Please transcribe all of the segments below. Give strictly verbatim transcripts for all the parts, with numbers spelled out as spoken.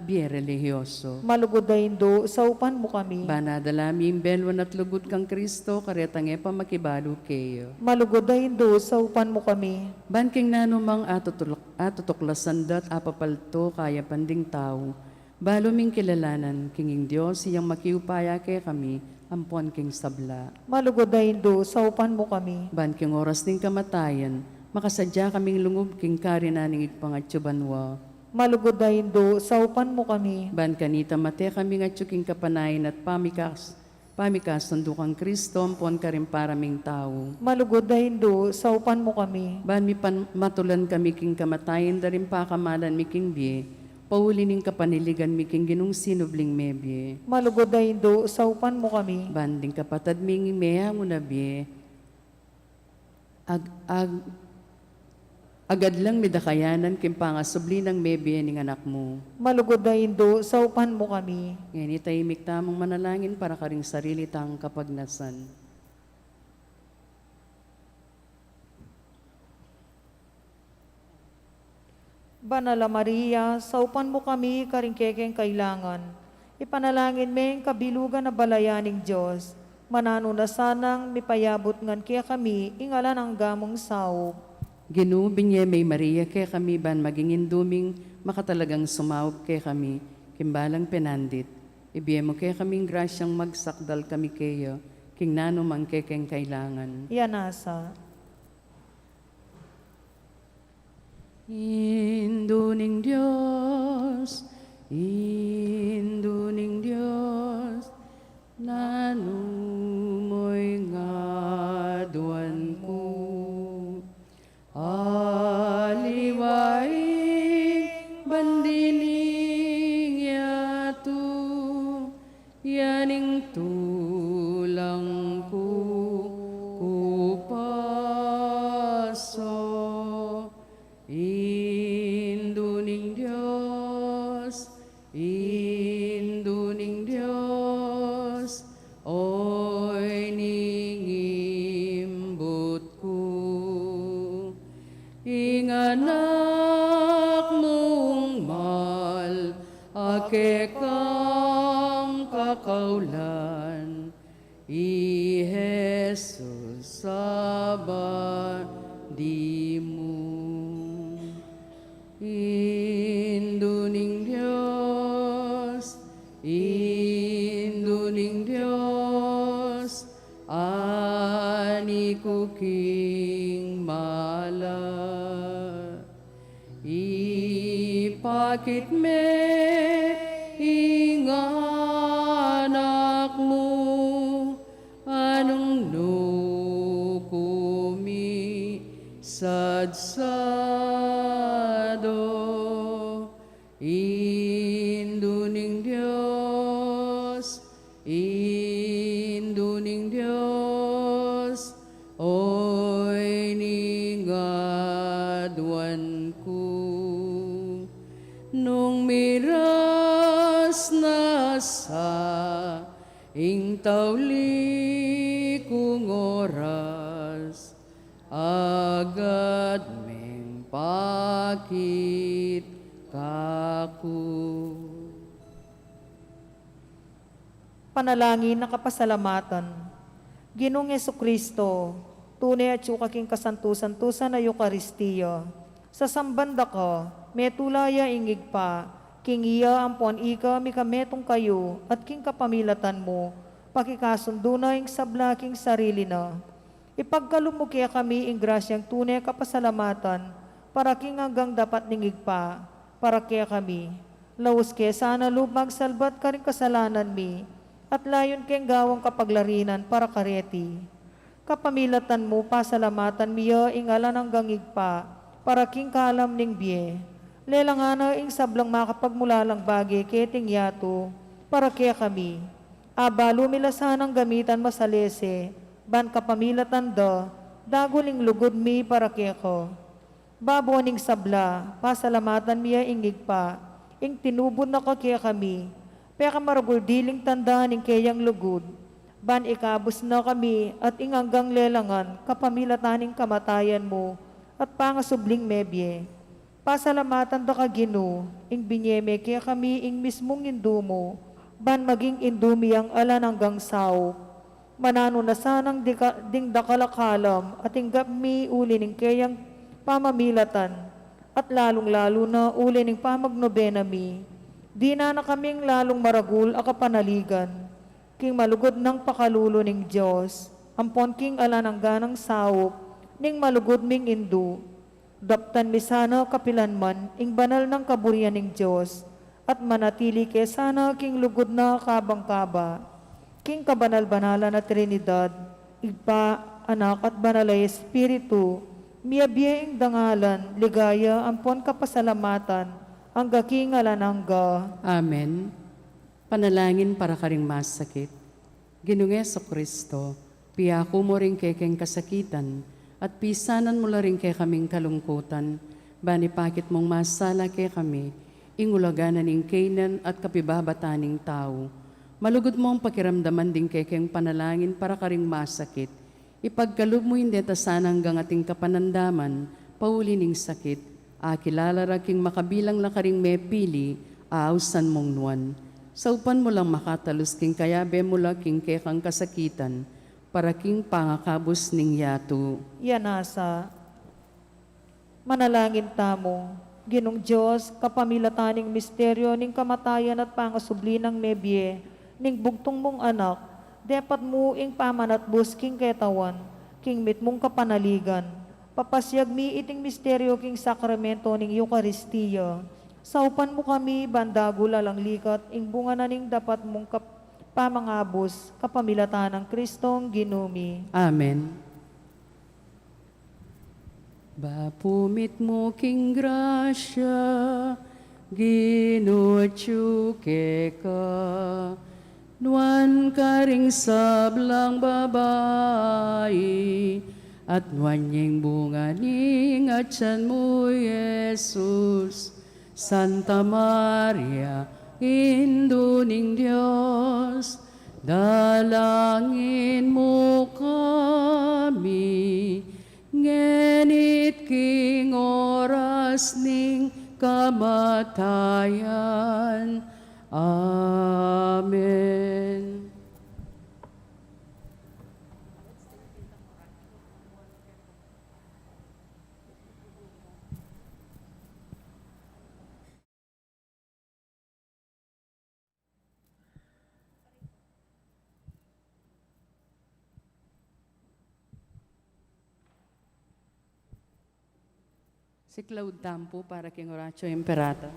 bie relihiyoso. Malugud a Indu, saupan mu kami. Ban adala mi ing belwan at lugud kang Kristo, karetang e pa makibalu keya. Malugud a Indu, saupan mu kami. Ban king nanumang atutul-, atutuklasan da at apapalto kayapan ding tau, balu ming kilalanan king ing Dios, iyang makiupaya kekami, ampon king sabla. Malugud a Indu, saupan mu kami. Ban king oras ning kamatayan, makasadya kaming lungub king karinan ning Ibpang atsu banua. Malugud a Indu, saupan mu kami. Ban kanita mate kaming atsu king kapanayan at pamikas-, pamikasundu kang Kristo, ampon karing para ming tau. Malugud a Indu, saupan mu kami. Ban mipan-, matulan kami king kamatayan da ring pakamalan mi king bie, pauli ning kapanaligan mi king Ginung sinubling mebie. Malugud a Indu, saupan mu kami. Ban ding kapatad ming meangu na bie, ag-, ag-, agad lang midakayanan king pangasubli nang mebie ning Anak mu. Malugud a Indu, saupan mu kami. Ngeni tahimik tamung manalangin para karing sarili tang kapagnasan. Banal a Maria, saupan mu kami karing kekeng kailangan. Ipanalangin me ing kabilugan a balayan ning Dios. Mananu na sanang mipayabut ngan kekami ing alang angga mung saup. Ginu, binye me i Maria kekami ban maging indu ming makatalagang sumaup kekami king balang penandit. Ibie mu kekaming grasyang magsakdal kami keya king nanumang kekeng kailangan. Iya nasa. Indu ning Dios, Indu ning Dios, nanu moy ngaduan ku? Aliwa ing bandi ning yatu, ya ning tulang ku kupaso. Indu ning Dios, Indu ning Dios, oy ning imbut ku. Ing Anak mung mal a kekang kakaulan, i Jesus a bandi mu. Indu ning Dios, Indu ning Dios, ani ku king malat. Ipakit me ing Anak mu, a nung nu ku misadsado. Indu ning Dios, Indu ning Dios, oy ning aduan ku. Nung miras na sa ing tauli kung oras, agad meng pakit kaku. Panalangin a kapasalamatan. Ginung Jesucristo, tune atsu ka king kasantu-santusan a Eukaristia. Sasamban da ka, metula ya ing Ibpa, king iya ampon ika mikametung kayu, at king kapamilatan mu, pakikasundu na ing sabla king sarili na. Ipagkalub mu kekami ing grasyang tune kapasalamatan para king anggang dapat ning Ibpa, para kekami. Laus ke sana lub magsalbat karing kasalanan mi, at layun keng gawang kapaglarinan para kareti. Kapamilatan mu, pasalamatan mi ya ing alang anggang Ibpa, para king kalam ning bie. Lelangan na ing sablang makapagmulalang bage keting yatu, para kekami. Abalu mi la sanang gamitan masalese, ban kapamilatan da, dagul ing lugud mi para keka. Babo ning sabla, pasalamatan mi ya ing Ibpa, ing tinubud na ka kekami, pekamaragul diling tanda ning keyang lugud, ban ikabus na kami at ing anggang lelangan kapamilatan ning kamatayan mu at pangasubling mebie. Pasalamatan da ka, Ginu, ing binie me kekami ing mismung Indu mu, ban maging Indu mi yang alang anggang saup. Mananu na sanang dika-, ding dakal a kalam a tinggap mi uli ning keyang pamamilatan, at lalung-lalu na uli ning pamagnobena mi, dinan na kaming lalung maragul a kapanaligan king malugud nang pakalulu ning Dios, ampon king alang angga nang saup ning malugud ming Indu. Daptan mi sana kapilan man ing banal nang kaburian ning Dios, at manatili ke sana king lugud na kabang kaba. King kabanal-banalan a Trinidad, Ibpa, Anak, at Banal a Espiritu, miyabie ing dangalan, ligaya, ampon kapasalamatan, angga king alang angga. Amen. Panalangin para karing masakit. Ginung Jesucristo, piyaku mu ring kekeng kasakitan, at pisanan mu la ring kekaming kalungkutan, ban ipakit mung masala kekami ing ulaga na ning keynan at kapibabatan ning tau. Malugud mung pakiramdaman ding kekeng panalangin para karing masakit, ipagkalub mu ing deta sana anggang ating kapanandaman, pauli ning sakit, akilala ra king makabilang la karing mepili, ausan mung nuan. Saupan mu lang makatalus king kayabe mu la king kekang kasakitan, para king pangakabus ning yatu. Iya nasa. Manalangin tamu. Ginung Dios, kapamilatan ning misteryo ning kamatayan at pangasubli nang mebie ning bugtung mung Anak, depat mu ing pamanatbus king ketawan, king mitmung kapanaligan. Papasyag mi iting misteryo king sakramento ning Eukaristia. Saupan mu kami ban dagul alang likat ing bunga na ning dapat mung kap-, pamangabus, kapamilatan nang Kristong Ginu mi. Amen. Bapu mitmu king grasya, Ginu atyu keka, nuan ka ring sablang babai, at nuan ya ing bunga ning atyan mu, Jesus. Santa Maria, Indu ning Dios, dalangin mu kami, ngeni't king oras ning kamatayan. Amen. Siklaud tamu pu para king Oratio Imperata.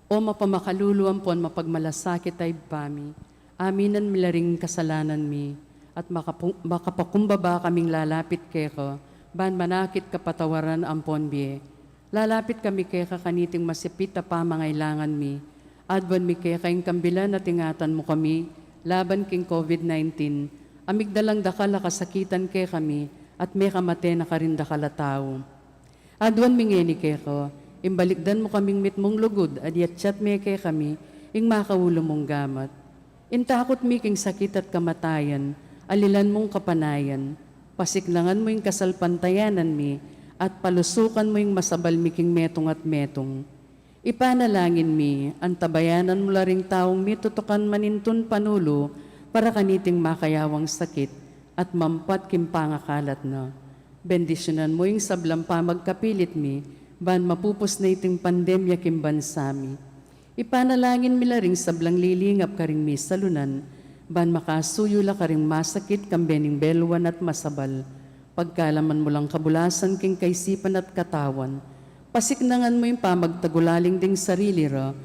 O mapamakalulu ampon mapagmalasakit a Ibpa mi, aminan mi la ring kasalanan mi, at makapu-, makapakumbaba kaming lalapit keka, ban manakit kapatawaran ampon bie. Lalapit kami keka kaniting masipit a pamangailangan mi. Aduan mi keka ing kambilan at ingatan mu kami laban king COVID nineteen, a migdalang dakal a kasakitan kekami, at mekamate na karin dakal a tau. Aduan mi ngeni keka, ing balikdan mu kaming mitmung lugud, a diatsat me kekami ing makaulu mung gamat. Ing takut mi king sakit at kamatayan, alilan mung kapanayan, pasiknangan mu ing kasalpantayanan mi, at palusukan mu ing masabal mi king metung at metung. Ipanalangin mi, antabayanan mu la ring taung mitutukan manintun panulu para kaniting makayawang sakit at mampat king pangakalat na. Bendisyunan mu ing sablang pamagkapilit mi, ban mapupus na iting pandemya king bansa mi. Ipanalangin mi la ring sablang lilingap karing misalunan, ban makasuyu la karing masakit kambe ning beluan at masabal. Pagkalaman mu lang kabulasan king kaisipan at katawan. Pasiknangan mu ing pamagtagulaling ding sarili ra,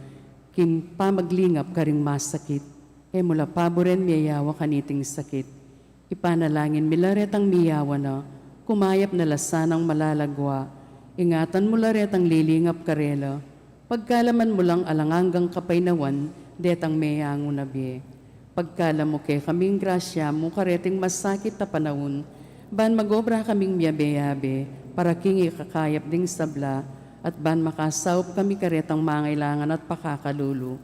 king pamaglingap karing masakit. E mu la paburen miyayawa kaniting sakit. Ipanalangin mi la retang miyawa na, kumayap na la sanang malalagua. Ingatan mu la retang lilingap karela. Pagkalaman mu lang alang anggang kapaynawan, detang meyangu na bie. Pagkalam mu kekaming grasya mu kareting masakit a panaun, ban mag-obra kaming miyabe-yabe, para king ikakayap ding sabla, at ban makasaup kami karetang mangailangan at pakakalulu.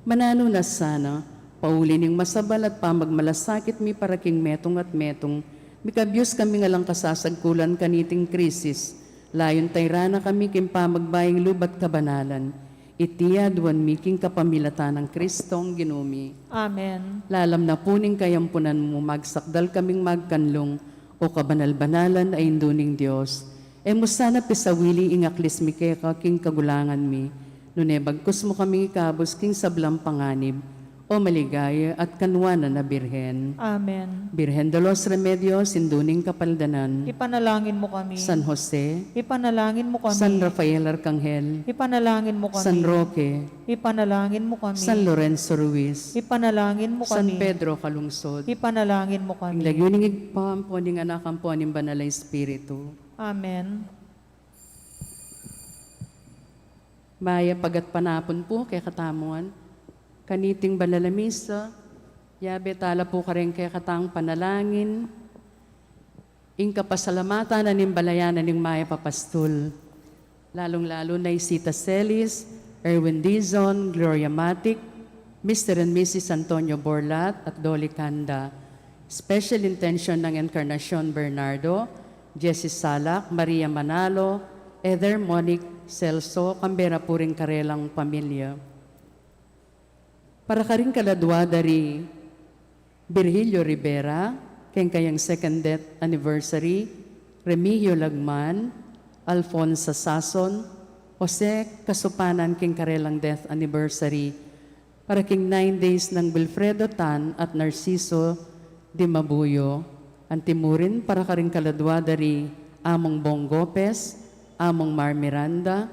Mananu na sana, pauli ning masabal at pamagmalasakit mi para king metung at metung, Mikabius kami ngan lang kasasagkulan kaniting krisis, layun tayran na kami king pamagbayung lub at kabanalan. Iti aduan mi king kapamilatan nang Kristong Ginu mi. Amen. Lalam na pu ning kayampunan mu, magsakdal kaming magkanlung, o kabanal-banalan a Indu ning Dios. E mu sana pisawili ing aklis mi keka king kagulangan mi, nune bagkus mu kami ikabus king sablang panganib, o maligaya at kanuanan a Birhen. Amen. Birhen de los Remedios, Indu ning Kapaldanan. Ipanalangin mu kami. San Jose. Ipanalangin mu kami. San Rafael Arcangel. Ipanalangin mu kami. San Roque. Ipanalangin mu kami. San Lorenzo Ruiz. Ipanalangin mu kami. San Pedro Calungsod. Ipanalangin mu kami. King lagyu ning Ibpa, ampo ning Anak, ampo ning Banal a Espiritu. Amen. Mayap a gatpanapun pu kekatamu ngan. Kaniting banal a misa, yabe tala pu kareng kekatang panalangin ing kapasalamatan na ning balayan na ning Mayap a Pastul, lalung-lalu na i Sita Celis, Erwin Dizon, Gloria Matic, Mister and Missus Antonio Borlat at Dolly Canda. Special intention nang Encarnacion Bernardo, Jessie Salak, Maria Manalo, Ether Monic Celso, kambe ra pu ring karelang pamilya. Para karing kaladua da ri Virgilio Rivera, keng kayang second death anniversary, Remigio Lagman, Alfonsa Sason, Jose Kasupanan, keng karelang death anniversary, para king nine days nang Wilfredo Tan at Narciso Dimabuyo, anti mu rin para karing kaladua da ri Among Bong Gopez, Among Mar Miranda,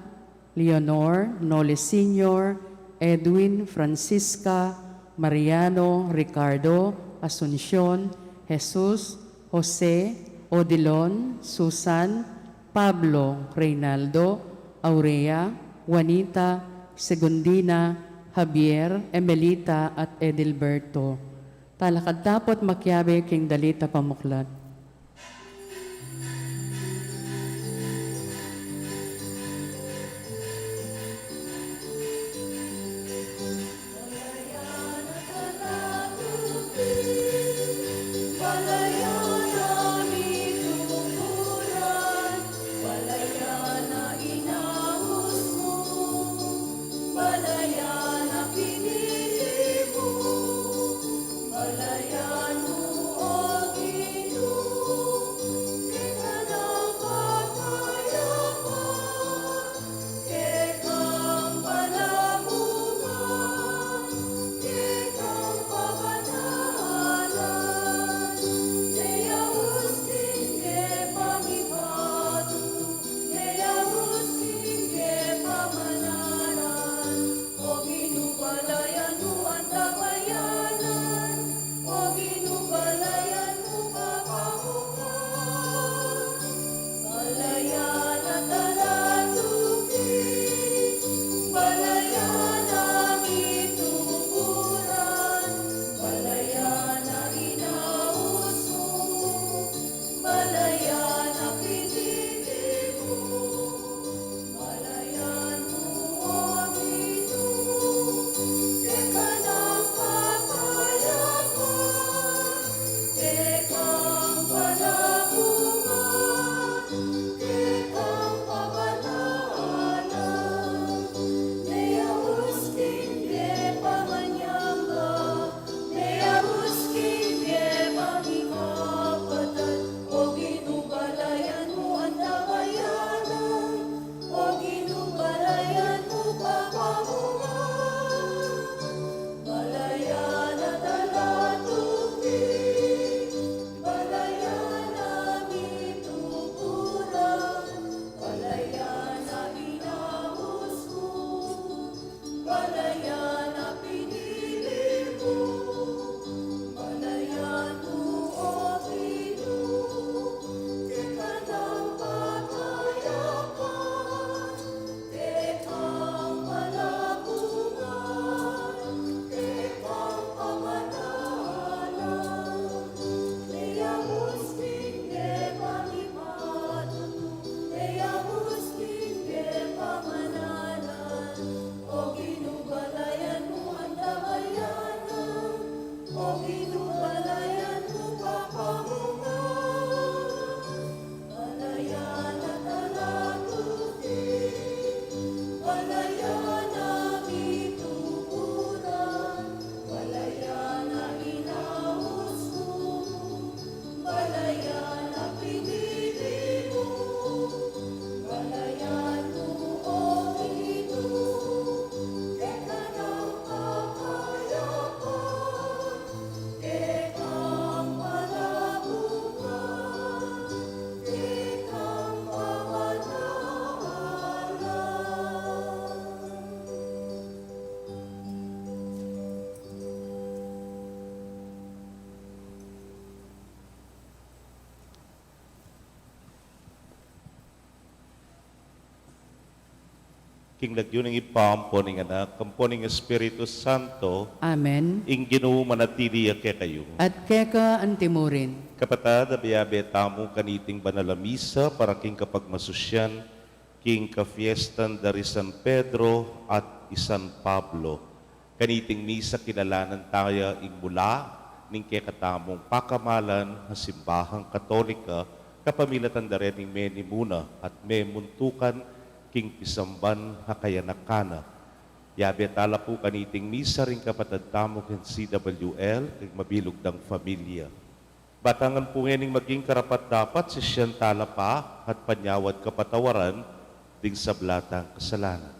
Leonor, Noli Senior, Edwin, Francisca, Mariano, Ricardo, Asuncion, Jesus, Jose, Odilon, Susan, Pablo, Reynaldo, Aurea, Juanita, Segundina, Javier, Emelita, at Edilberto. Talakad ta pu at makiabe king dalit a pamuklat. King lagyu ning Ibpa, ampo ning Anak, ampo ning Espiritu Santo. Amen. Ing Ginu manatili ya kekayu. At keka antimurin. Kapatad, abe-abe tamu kaniting banal a misa para king kapagmasusyan king kafiestan da ri San Pedro at i San Pablo. Kaniting misa, kilalanan taya ing mula ning kekatamung pakamalan a simbahang Katolika, kapamilatan da reng menimuna at memuntukan king pisamban a kayanakan na. Yabe tala pu kaniting misa ring kapatad tamu king C W L, king mabilug dang familia. Batangan pu ngening maging karapat-dapat sisian tala pa at panyawad kapatawaran ding sabla tang kasalanan.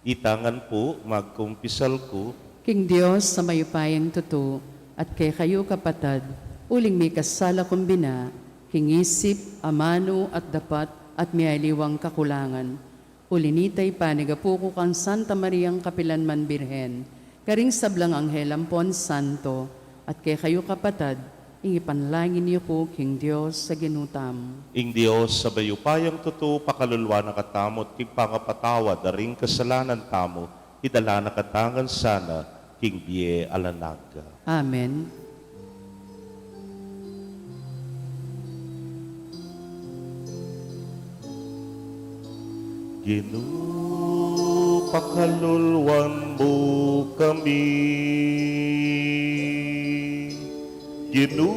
Itangan pu, magkumpisal ku king Dios a mayupayang tutu, at kekayu kapatad, uling mikasala kung bina, king isip, amanu, at dapat, at miyaliwang kakulangan. Uli nita, ipanigapu ku kang Santa Mariang kapilan man Birhen, karing sablang anghel ampon santo, at kekayu kapatad, ing ipanalangin yu ku king Dios a Ginu tamu. Ing Dios a mayupayang tutu, pakaluluan na katamu at king pangapatawad da ring kasalanan tamu, idala na katamu ngan sana king bie alang angga. Amen. Ginu, pakaluluan mu kami. Ginu,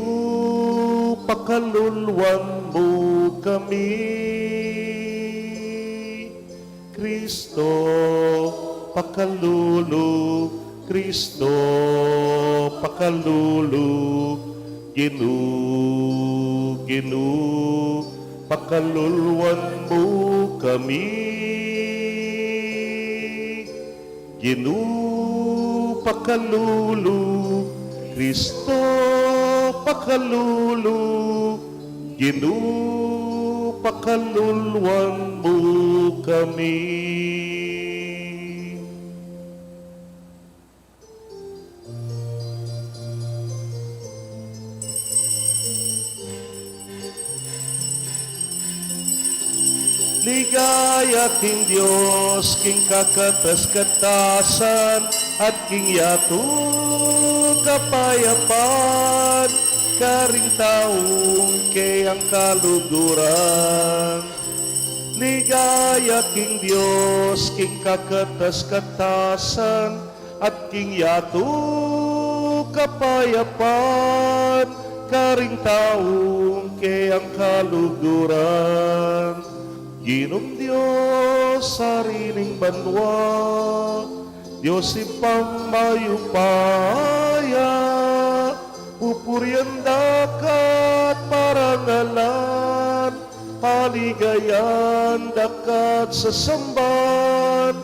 pakaluluan mu kami. Kristo, pakalulu, Kristo, pakalulu, Ginu, Ginu, pakaluluan mu kami. Ginu, pakalulu, Kristo, pakalulu, Ginu, pakaluluan mu kami. Ligaya king Dios, king kakatas-katasan, at king yatu kapayapan, karing taung keyang kaluguran. Ligaya king Dios, king kakatas-katasan, at king yatu kapayapan, karing taung keyang kaluguran. Ginung Dios, Ari ning banua, Dios Ibpang mayupaya, pupurian da ka at parangalan, paligayan da ka at sasamban,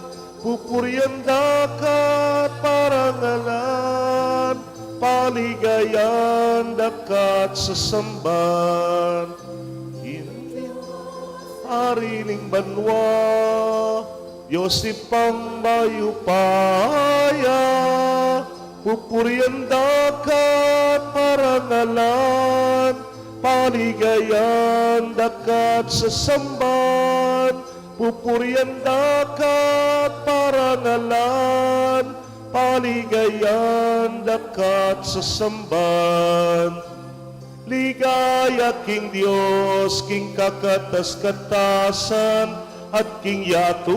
pupurian da ka at parangalan, paligayan da ka at sasamban. Ginung Dios, Ari ning banua, Dios Ibpang mayupaya, pupurian da ka at parangalan, paligayan da ka at sasamban, pupurian da ka at parangalan, paligayan da ka at sasamban. Ligaya king Dios, king kakatas-katasan, at king yatu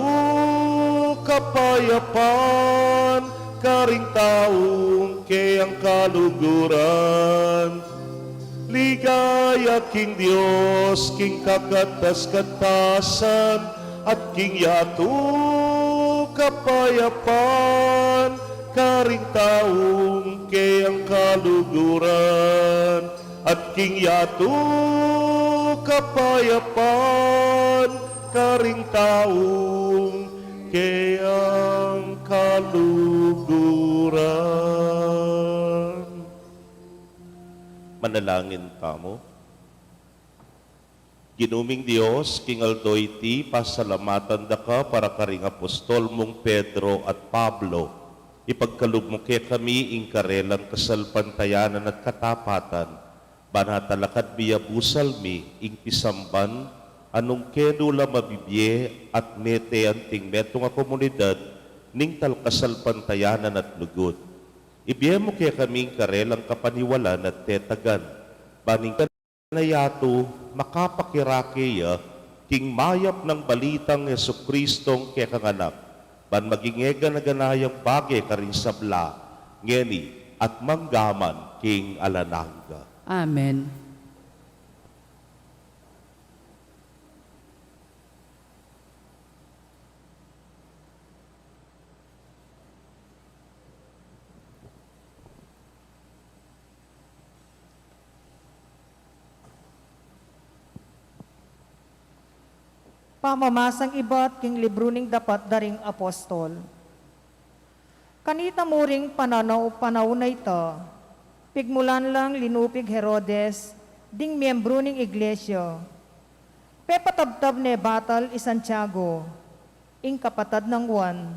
kapayapan, karing taung keyang kaluguran. Ligaya king Dios, king kakatas-katasan, at king yatu kapayapan, karing taung keyang kaluguran. At king yatu kapayapan, karing taung keyang kaluguran. Manalangin tamu. Ginu ming Dios, king aldo iti, pasalamatan da ka para karing apostol mung Pedro at Pablo. Ipagkalub mu kekami ing karelang kasalpantayanan at katapatan, ban talakad mi ya busal mi ing pisamban a nung kenu la mabibie at mete anting metung a komunidad ning talkasalpantayanan at lugud. Ibie mu kekami ing karelang kapaniwalan at tetagan, ban ing kayang yatu makapakirake ya king mayap nang balitang Jesucristong kekang Anak, ban maging e gana-ganayang bage karing sabla, ngeni at manggaman king alang angga. Amen. Pamamasang ibat king libru ning Dapat da ring Apostol. Kanita mu ring pananaw, panaun a ita, pigmulan lang linupig Herodes ding miembru ning iglesia. Pepatabtab ne batal i Santiago, ing kapatad nang Juan.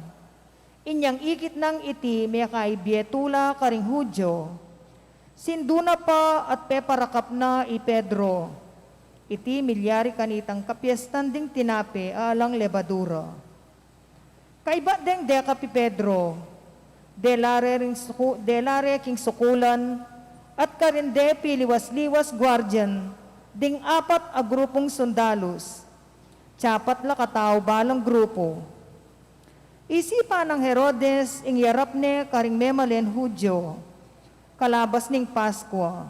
Inyang ikit nang iti mekaibie tula karing Judio, sindu na pa at peparakap na i Pedro, iti milyari kanitang kapiestan ding tinape a alang lebadura. Kaibat deng dekap i Pedro, dela re ring suku-, dela re king sukulan, at karin de piliwas-liwas guardian ding apat a grupung sundalus, tsapat la katau balang grupu. Isipan nang Herodes ing yarap ne karing memalen Judio, kalabas ning Paskua.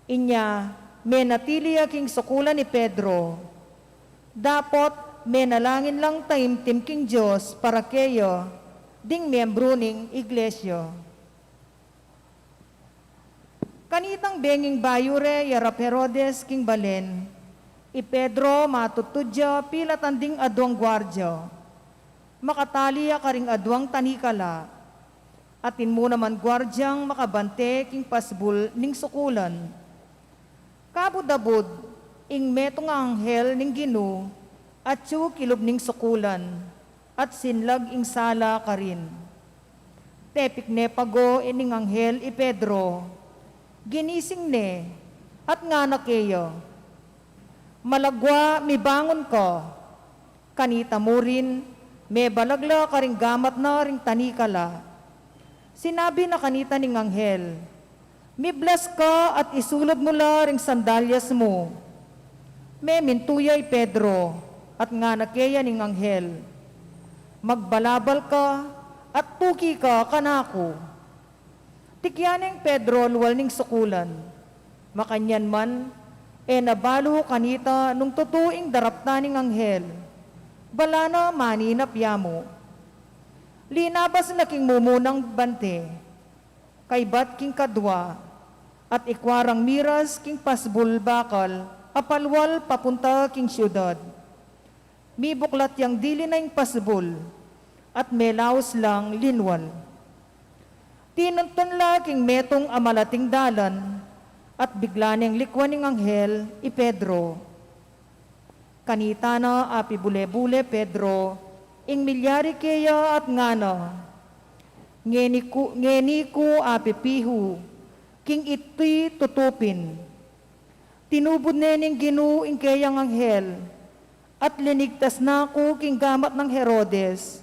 Inya, menatili ya king sukulan i Pedro. Dapot menalangin lang taimtim king Dios para keya ding miembru ning iglesia. Kanitang benging bayu re yarap Herodes king balen, i Pedro matudtud ya pilatan ding aduang guardia. Makatali ya karing aduang tanikala. Atin mu naman guardiang makabante king pasbul ning sukulan. Kabud-abud, ing metung a anghel ning Ginu atyu kilub ning sukulan, at sinlag ing sala karin. Tepik ne pago ining anghel i Pedro, ginising ne, at ngana keya, "Malagwa, mibangun ka." Kanita mu rin, mebalag la karing gamat na ring tanikala. Sinabi na kanita ning anghel, "Miblas ka at isulud mu la ring sandalyas mu." Memintu ya i Pedro, at ngana keya ning anghel, "Magbalabal ka at tuki ka kanaku." Tikyan neng Pedro lual ning sukulan. Makanyan man, e na balu kanita nung tutu ing daraptan ning anghel. Bala na maninap ya mu. Linabas na king mumunang bante, kaybat king kadwa, at ikwa rang miras king pasbul bakal a palual papunta king siudad. Mibuklat yang dili na ing pasbul, at melaus lang linwal. Tinuntun la king metung a malating dalan, at bigla neng likwan ning anghel i Pedro. Kanita na apibule-bule Pedro ing milyari keya at ngana, "Ngeni ku, ngeni ku apipihu king iti tutu pin." Tinubud ne ning Ginu ing keyang anghel, at linigtas na ku king gamat nang Herodes,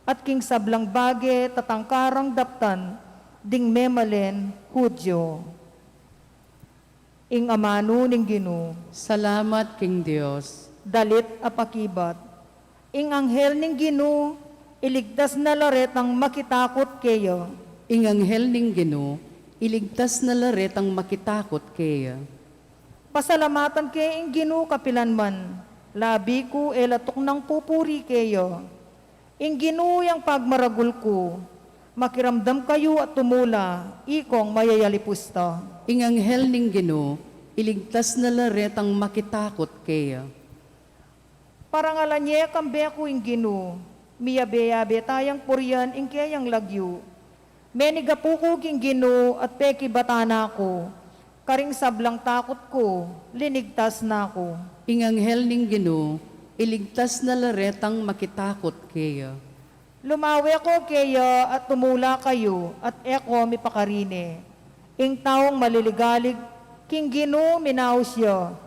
at king sablang bage tatangkarang daptan ding memalen Judio. Ing amanu ning Ginu. Salamat king Dios. Dalit a pakibat. Ing anghel ning Ginu, iligtas na la retang makitakut keya. Ing anghel ning Ginu, iligtas na la retang makitakut keya. Pasalamatan ke ing Ginu kapilan man, labi ku e la tuknang pupuri keya. Ing Ginu yang pagmaragul ku, makiramdam kayu at tumula, ikong mayayalipusta. Ing anghel ning Ginu, iligtas na la retang makitakut keya. Parangalan ye kambe ku ing Ginu, miyabe-yabe tayang purian ing keyang lagyu. Menigapu ku king Ginu at pekibatan na ku, karing sablang takut ku, linigtas na ku. Ing anghel ning Ginu, iligtas na la retang makitakut keya. Lumawe ko keya at tumula kayu at e ko mipakarine. Ing taung maliligalig king Ginu minaus ya,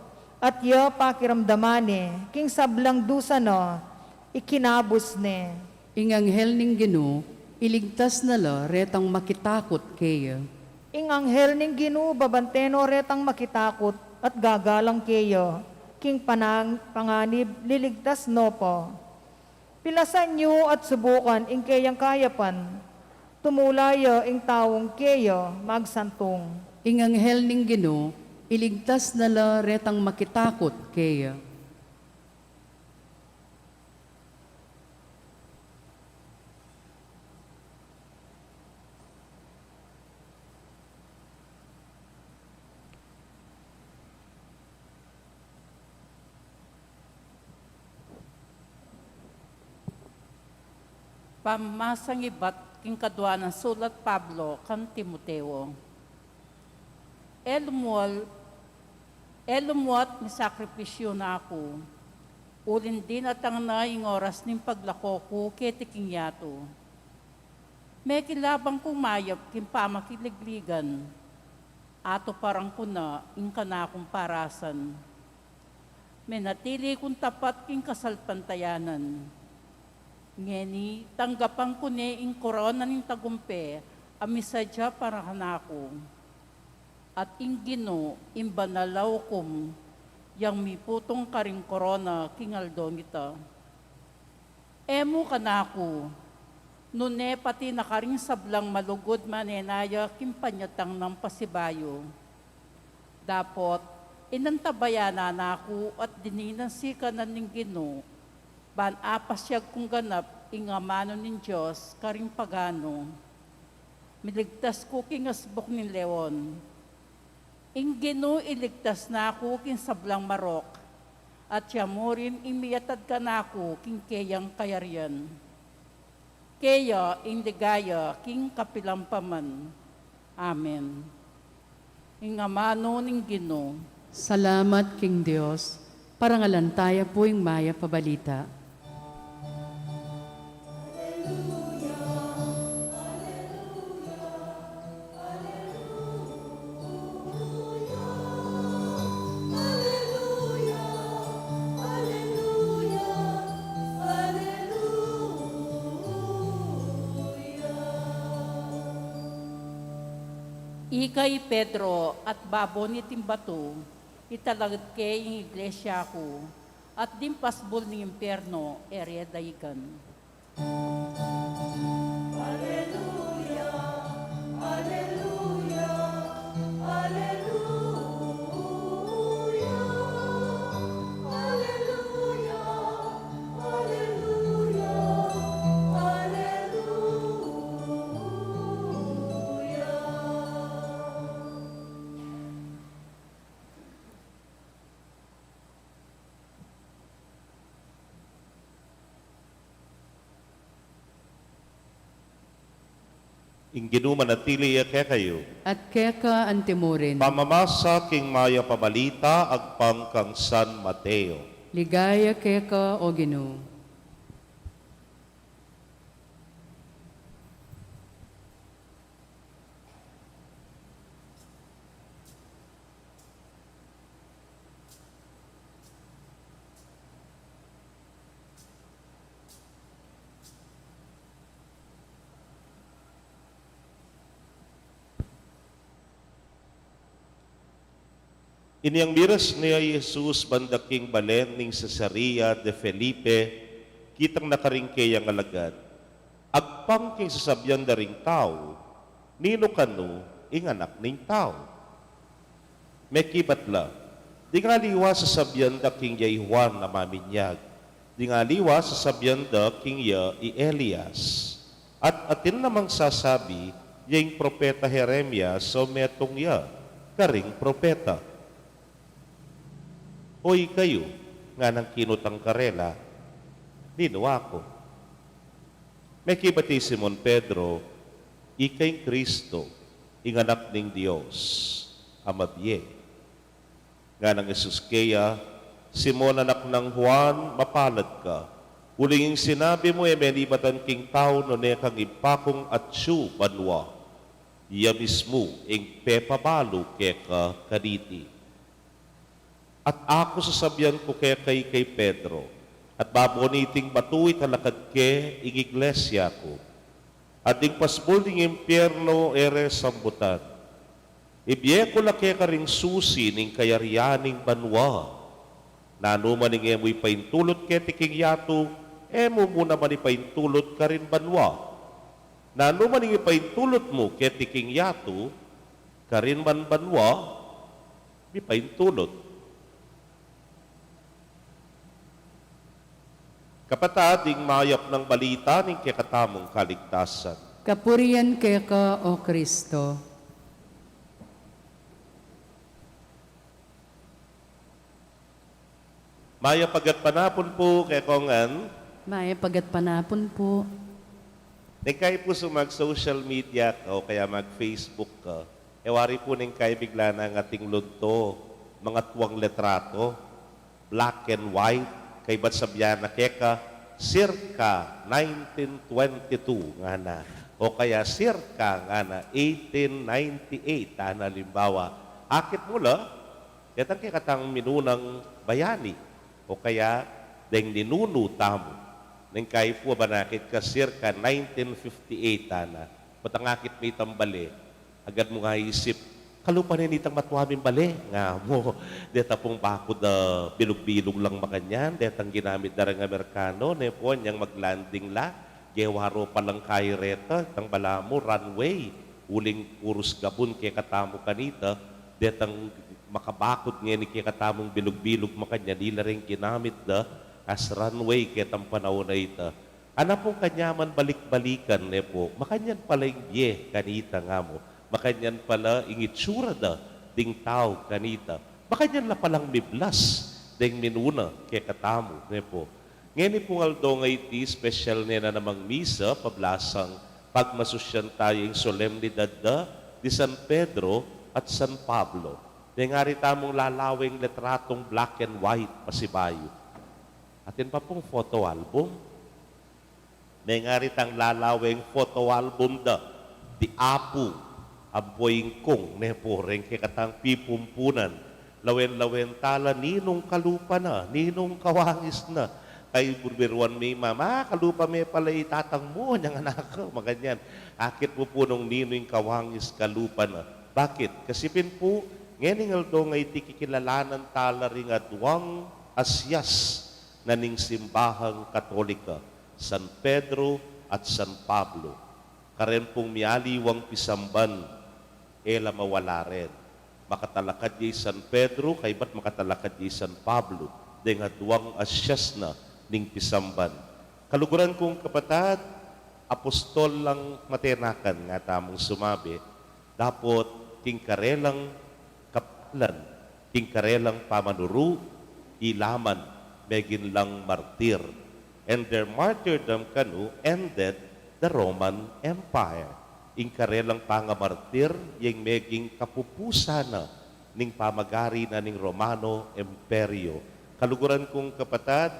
At ya pakiramdaman ne, king sablang dusa na, ikinabus ne. Ing anghel ning Ginu, iligtas na la retang makitakut keya. Ing anghel ning Ginu, babante no retang makitakut at gagalang keya, king panang-, panganib liligtas no pa. Pilasan yu at subukan ing keyang kayapan, tumula ya ing taung keya magsantung. Ing anghel ning Ginu, iligtas na la retang makitakut keya. Pamamasang ibat king kadua nang sulat Pablo kang Timoteo. E lumual-, e lumuat misakripisyu na ku, uling dinatang na ing oras ning paglako ku keti king yatu. Mekilabang kung mayap king pamakiligligan, atuparan ku na ing kanakung parasan. Menatili kung tapat king kasalpantayanan. Ngeni, tanggapan ku ne ing korona ning tagumpe a misadya para kanaku. At ing Ginu, ing banal a ukum, yang miputung karing korona king aldong ita. E mu kanaku, nune pati na karing sablang malugud manenaya king panyatang nang pasibayu. Dapot, inantabayanan na ku at dininan sikanan ning Ginu, ban apasyag kung ganap ing amanu ning Dios karing paganu. Miligtas ku king asbuk ning leon. Ing Ginu iligtas na ku king sablang marok, at ya mu rin ing miyatad kanaku king keyang kayarian. Keya ing ligaya king kapilan pa man. Amen. Ing amanu ning Ginu. Salamat king Dios. Parangalan taya pu ing mayap a balita. Ika i Pedro at babo niting batu, italagad ke ing iglesia ku, at ding pasbul ning impiernu e re daigan. Aleluya, aleluya, aleluya, aleluya, aleluya, aleluya. Ing Ginu manatili ya kekayu. At keka antimurin. Pamamasa king mayap a balita agpang kang San Mateo. Ligaya keka, O Ginu. Inyang miras ne i Jesus banda king balen ning Cesarea de Felipe, kitang na karing keyang alagad. Agpang king sasabian da ring tau, "Ninu kanu ing Anak ning Tau?" Mekibat la, "Ding aliwa sasabian da king ya i Juan a Maminyag, ding aliwa sasabian da king ya i Elias, at atin namang sasabi ya ing propeta Jeremias o metung ya karing propeta." "O ikayu," nganang kinutang karela, "ninu aku?" Mekibat i Simon Pedro, "Ika ing Kristo, ing Anak ning Dios a mabie." Nganang Jesus keya, "Simon, anak nang Juan, mapalad ka, uling ing sinabi mu e menibatan king tau, nune kang Ibpa kung atsu banua. Iya mismu ing pepabalu keka kaniti." At aku sasabian ku keka i kay Pedro, at babo niting batu italakad ke ing iglesia ku, at ding pasbul ning impiernu e re sambutan. Ibie ku la keka ring susi ning kayarian ning banua. Nanu man ing e mu ipaintulut keti king yatu, e mu mu naman ipaintulut karin banua. Nanu man ing ipaintulut mu keti king yatu, karin man banua mipaintulut. Kapatad, ing mayap nang balita ning kekatamung kaligtasan. Kapurian keka, O Kristo. Mayap a gatpanapun pu kekongan. Mayap a gatpanapun pu. Neng kayi pu sumag-social media ka o kaya mag-Facebook ka, e wari pu neng kayi bigla nang ating lunto, mangatuang litrato, black and white, kaybat sabian na keka, circa nineteen twenty-two, ngana. O kaya circa, ngana, eighteen ninety-eight, ana, alimbawa. Akit mu la, detang kekatang minunang bayani, o kaya deng ninunu tamu. Neng kayi pu, aba nakit ka circa nineteen fifty-eight, ana. Potang akit me itang bale, agad mu nga isip, kalupa ne nitang matua ming bale, nga mu. Deta pung baku da bilug-bilug lang makanyan, detang ginamit da reng Amerikano, ne pu, anyang mag-landing la, gewa ro palang kayi reta, itang balamu, runway, uling purus gabun kekatamu kanita, detang makabakud ngeni kekatamung bilug-bilug makanyan, ila reng ginamit da as runway ketang panaun a ita. Ana pung kanyaman balik-balikan, ne pu, makanyan pala ing bie kanita, nga mu, makanyan pala ing itsura da ding tau kanita, makanyan la palang miblas deng minuna kekatamu, ne pu. Ngeni pung aldo ngeni, special ne na namang misa, pablasang pagmasusyan tayu ing solemnidad da di San Pedro at San Pablo. Deng ari tamung lalaweng litratong black and white pasibayu. Atin pa pung photo album. Mengari tang lalaweng photo album da di Apu ampo Ingkung, ne pu, reng kekatang pipumpunan. Lawen-lawen tala, ninung kalupa na, ninung kawangis na. Kay biruan me, mama, kalupa me pala i tatang mu, nyang anak ku, makanyan. Akit mu pu nung ninu ing kawangis, kalupa na. Bakit? Kasi pin pu, ngening aldo ngeni kikilalanan tala ring aduang asyas na ning simbahang Katolika, San Pedro at San Pablo. Karen pung mialiwang pisamban, e la mawala ren. Makatalakad ya i San Pedro, kaybat makatalakad ya i San Pablo, deng aduang asyas na ning pisamban. Kaluguran kung kapatad, apostol lang matenakan, nga tamung sumabi, dapot king karelang kapalan, king karelang pamanuru, ila man meging lang martir. And their martyrdom kanu ended the Roman Empire. Ing karelang pangamartir, yang meging kapupusan na ning pamagari na ning Romano Imperio. Kaluguran kung kapatad,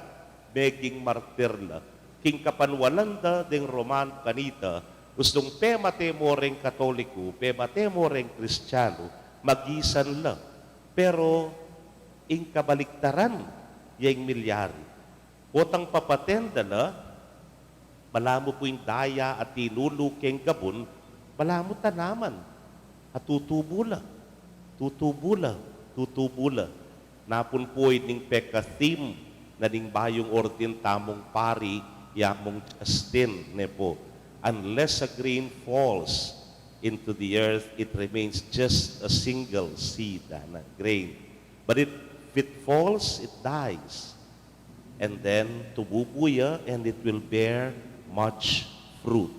meging martir la. King kapanwalan da deng Romano kanita, ustung pemate mo reng Katoliku, pemate mo reng Kristianu, magisan la. Pero ing kabaliktaran ya ing milyari. Potang papaten da la, balamu pu ing daya a tinulu keng gabun, balamu tanaman a tutubu la, tutubu la, tutubu la. Napun pu ini ing peka-theme na ning bayung ordin tamung pari, i Among Justin, ne pu. Unless a grain falls into the earth, it remains just a single seed, ana, grain. But if it falls, it dies. And then, tumubu ya, and it will bear much fruit.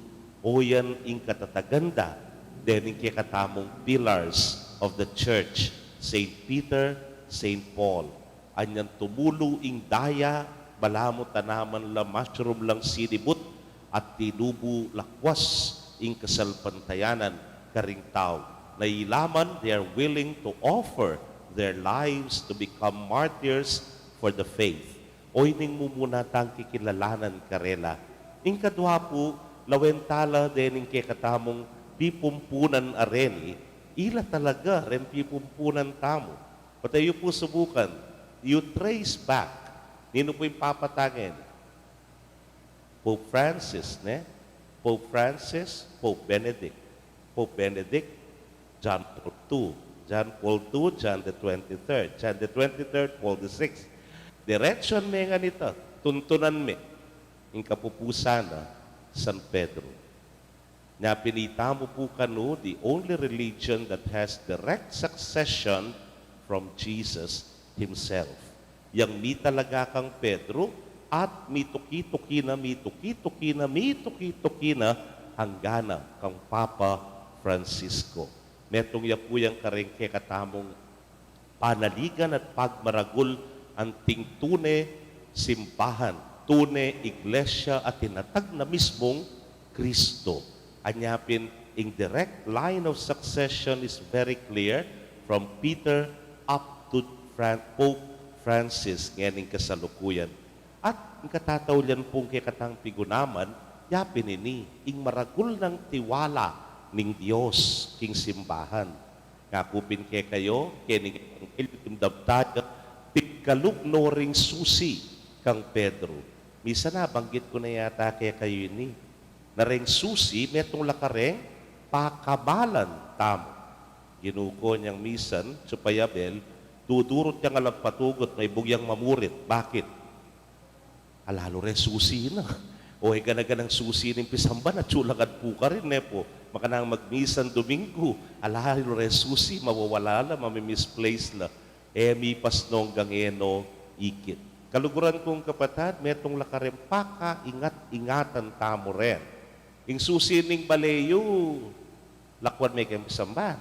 O yan ing katatagan da dening kekatamung pillars of the church, Saint Peter, Saint Paul. Anyan tumulu ing daya, balamu tanaman la, mushroom lang sinibut, at tinubu lakwas ing kasalpantayanan karing tau. Na ila man, they are willing to offer their lives to become martyrs for the faith. O ining mumuna tang kikilalanan karela. Ing kadua pu, lawen tala dening kekatamung pipumpunan a reni, ila talaga reng pipumpunan tamu. Patayu pu subukan. you trace back, ninu pu ing papa ta ngeni? Pope Francis, ne? Pope Francis, Pope Benedict. Pope Benedict, John Paul two. John Paul two, John the twenty-third. John the twenty-third, Paul the sixth. Diretsuan me nganita, tuntunan me ing kapupusan na San Pedro. Nya pin itamu pu kanu, the only religion that has direct succession from Jesus himself. Yang mitalaga kang Pedro, at mituki-tuki na, mituki-tuki na, mituki-tuki na, angga na kang Papa Francisco. Metung ya pu yang karing kekatamung panaligan at pagmaragul, anting tune simbahan, tune iglesia a tinatag na mismung Kristo. Anya pin, ing direct line of succession is very clear from Peter up to Fran-, Pope Francis ngening kasalukuyan. At ing katataulian pung kekatang pigunaman, ya pin ini, ing maragul nang tiwala ning Dios king simbahan. Ngaku pin kekayu, kening ebanghelyu king damdamin, pigkalub no ring susi kang Pedro. Misan nabanggit ku na yata kekayu ini, na reng susi, metung la kareng pakamalan tamu. Ginu ku, nyang misan, Tsu Payabel, dudurut yang alang patugut, maibug yang mamurit. Bakit? Ala lu reng susi na. O, e gana-ganang susi ning pisamban, atsu la ngan pu karin, ne pu. Makanang magmisan Domingo, ala lu reng susi, mawawala la, mami-misplace la. E mi pasnong gang e no ikit. Kaluguran kung kapatad, metung la kareng pakaingat-ingatan tamu ren. Ing susi ning bale yu, lakuan me keng pisamban.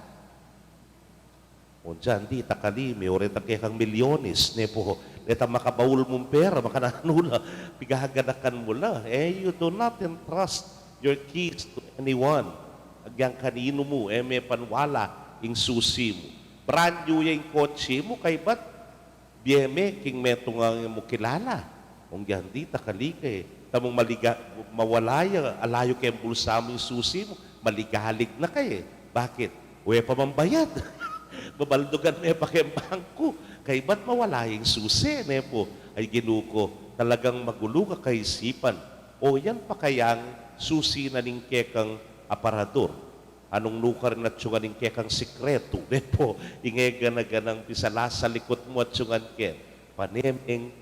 O, dinan di takali, me, o, reta kekang milyones, ne pu, reta makabaul mung pera, makananu la, pigaganakan mu la. E, you do not entrust your keys to anyone. Agyang kaninu mu, e me panwala ing susi mu. Brand new ya ing kotse mu, kaybat bie me king metung a e mu kilala. Ong dinan di takali ke, tamung maliga-, mawala ya, ala yu keng bulsa mu ing susi mu, maligalig na ka e. Bakit? E pa man bayad. Babaldugan me pa keng bangku. Kaybat mawala ing susi, ne pu. Ay Ginu ku, talagang magulu ka kaisipan. O yan pa kayang susi na ning kekang aparador. Anung nukarin atsu ngan ing kekang sikretu, ne pu, ing e gana-ganang pisala sa likut mu atsu ngan ken. Pane meng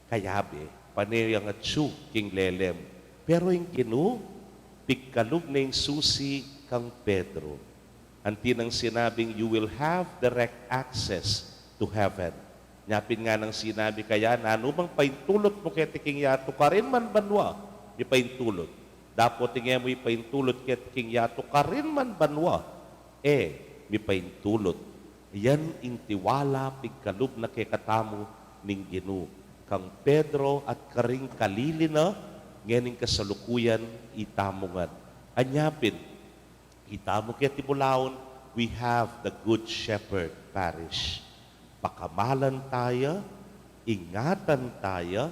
kayabe, pane yang atsu king lele mu. Pero ing Ginu, pigkalub ne ing susi kang Pedro. Anti nang sinabing, "You will have direct access to heaven." Nya pin nganang sinabi kaya, "Nanu mang paintulut mu keti king yatu karin man banua, mipaintulut. Dapot ing e mu ipaintulut keti king yatu karin man banua, e mipaintulut." Yan ing tiwala pigkalub na kekatamu ning Ginu kang Pedro at karing kalili na ngening kasalukuyan itamu ngan. Anya pin, itamu keti bulaun, we have the Good Shepherd Parish. Pakamalan taya, ingatan taya,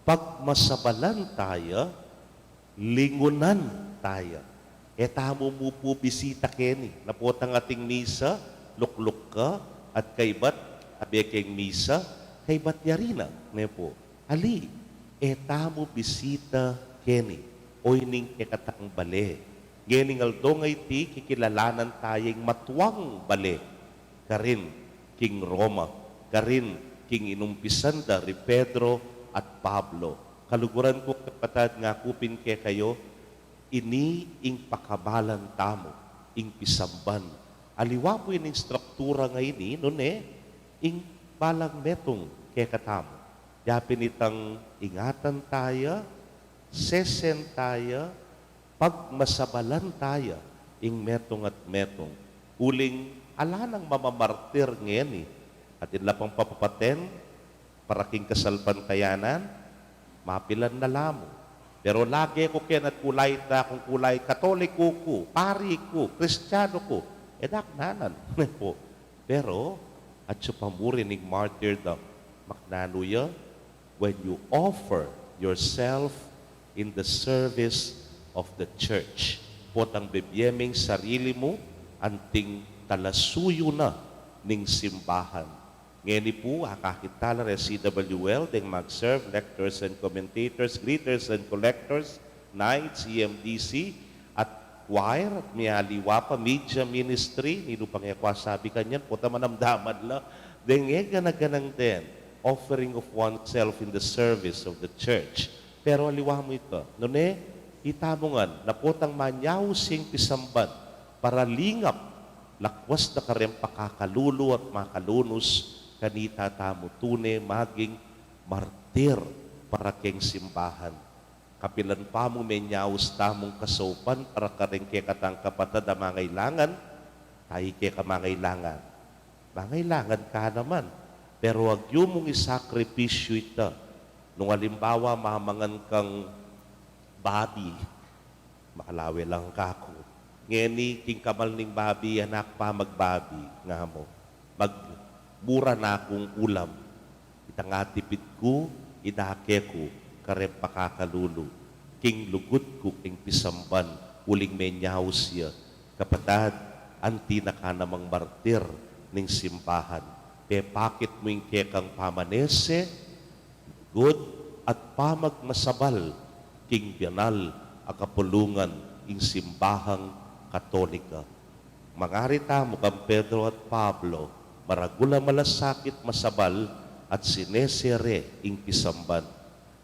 pagmasabalan taya, lingunan taya. E tamu mu pu bisita keni, na potang ating misa, lukluk ka, at kaybat, abe keng misa, kaybat yari na, ne pu. Ali, e tamu bisita keni, o ining kekatang bale. Ngening aldo ngeni, kikilalanan taya ing matuang bale karin king Roma, karin king inumpisan da ri Pedro at Pablo. Kaluguran kung kapatad, ngaku pin kekayu, ini ing pakamalan tamu, ing pisamban. Aliwa pu ining struktura ngeni, nune, ing balang metung kekatamu. Ya pin itang ingatan taya, sesen taya, pagmasabalan taya ing metung at metung. Uling ala nang mamamartir ngeni, atin la pang papapaten, para king kasalpantayanan, mapilan na la mu. Pero lage ku keni at kulay da kung kulay Katoliku ku, pari ku, Kristianu ku, e daknan ne pu. Pero atsu pa mu rin ing martyrdom, makananu ya, when you offer yourself in the service of the church. Potang bibie meng sarili mu anting talasuyu na ning simbahan. Ngeni pu, akakit tala reng C W L, deng mag-serve, lectors and commentators, greeters and collectors, knights, E M D C, at choir, at miyaliwa pa, media ministry, ninu pang e ku asabi kanyan, pota manamdaman la, deng e gana-ganang den, offering of oneself in the service of the church. Pero aliwa mu ita, nune, itamu ngan, na potang manyaus ya ing pisamban, para lingap, lakwas na kareng pakakalulu at makalunus, kanita tamu tune maging martir para keng simbahan. Kapilan pa mu menyaus tamung kasaupan para kareng kekatang kapatad a mangailangan, tayi keka mangailangan. Mangailangan ka naman. Pero agyu mung isakripisyu ita. Nung alimbawa, mamangan kang babi, makalawe lang kaku. Ngeni, king kamal ning babi, anak pa magbabi, nga mu. Magmura na kung ulam. Itang atipid ku, idake ku, kareng pakakalulu. King lugud ku, king pisamban, uling menyaus ya. Kapatad, anti na ka namang martir ning simbahan. Pepakit mu ing kekang pamanese, lugud, at pamagmasabal king banal a kapulungan ing simbahang Katolika. Mangari tamu kang Pedro at Pablo, maragul a malasakit masabal at sinese re ing pisamban.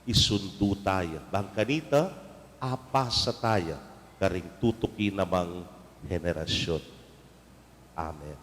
Isundu taya, bang kanita, apasa taya, karing tutuki namang henerasyun. Amen.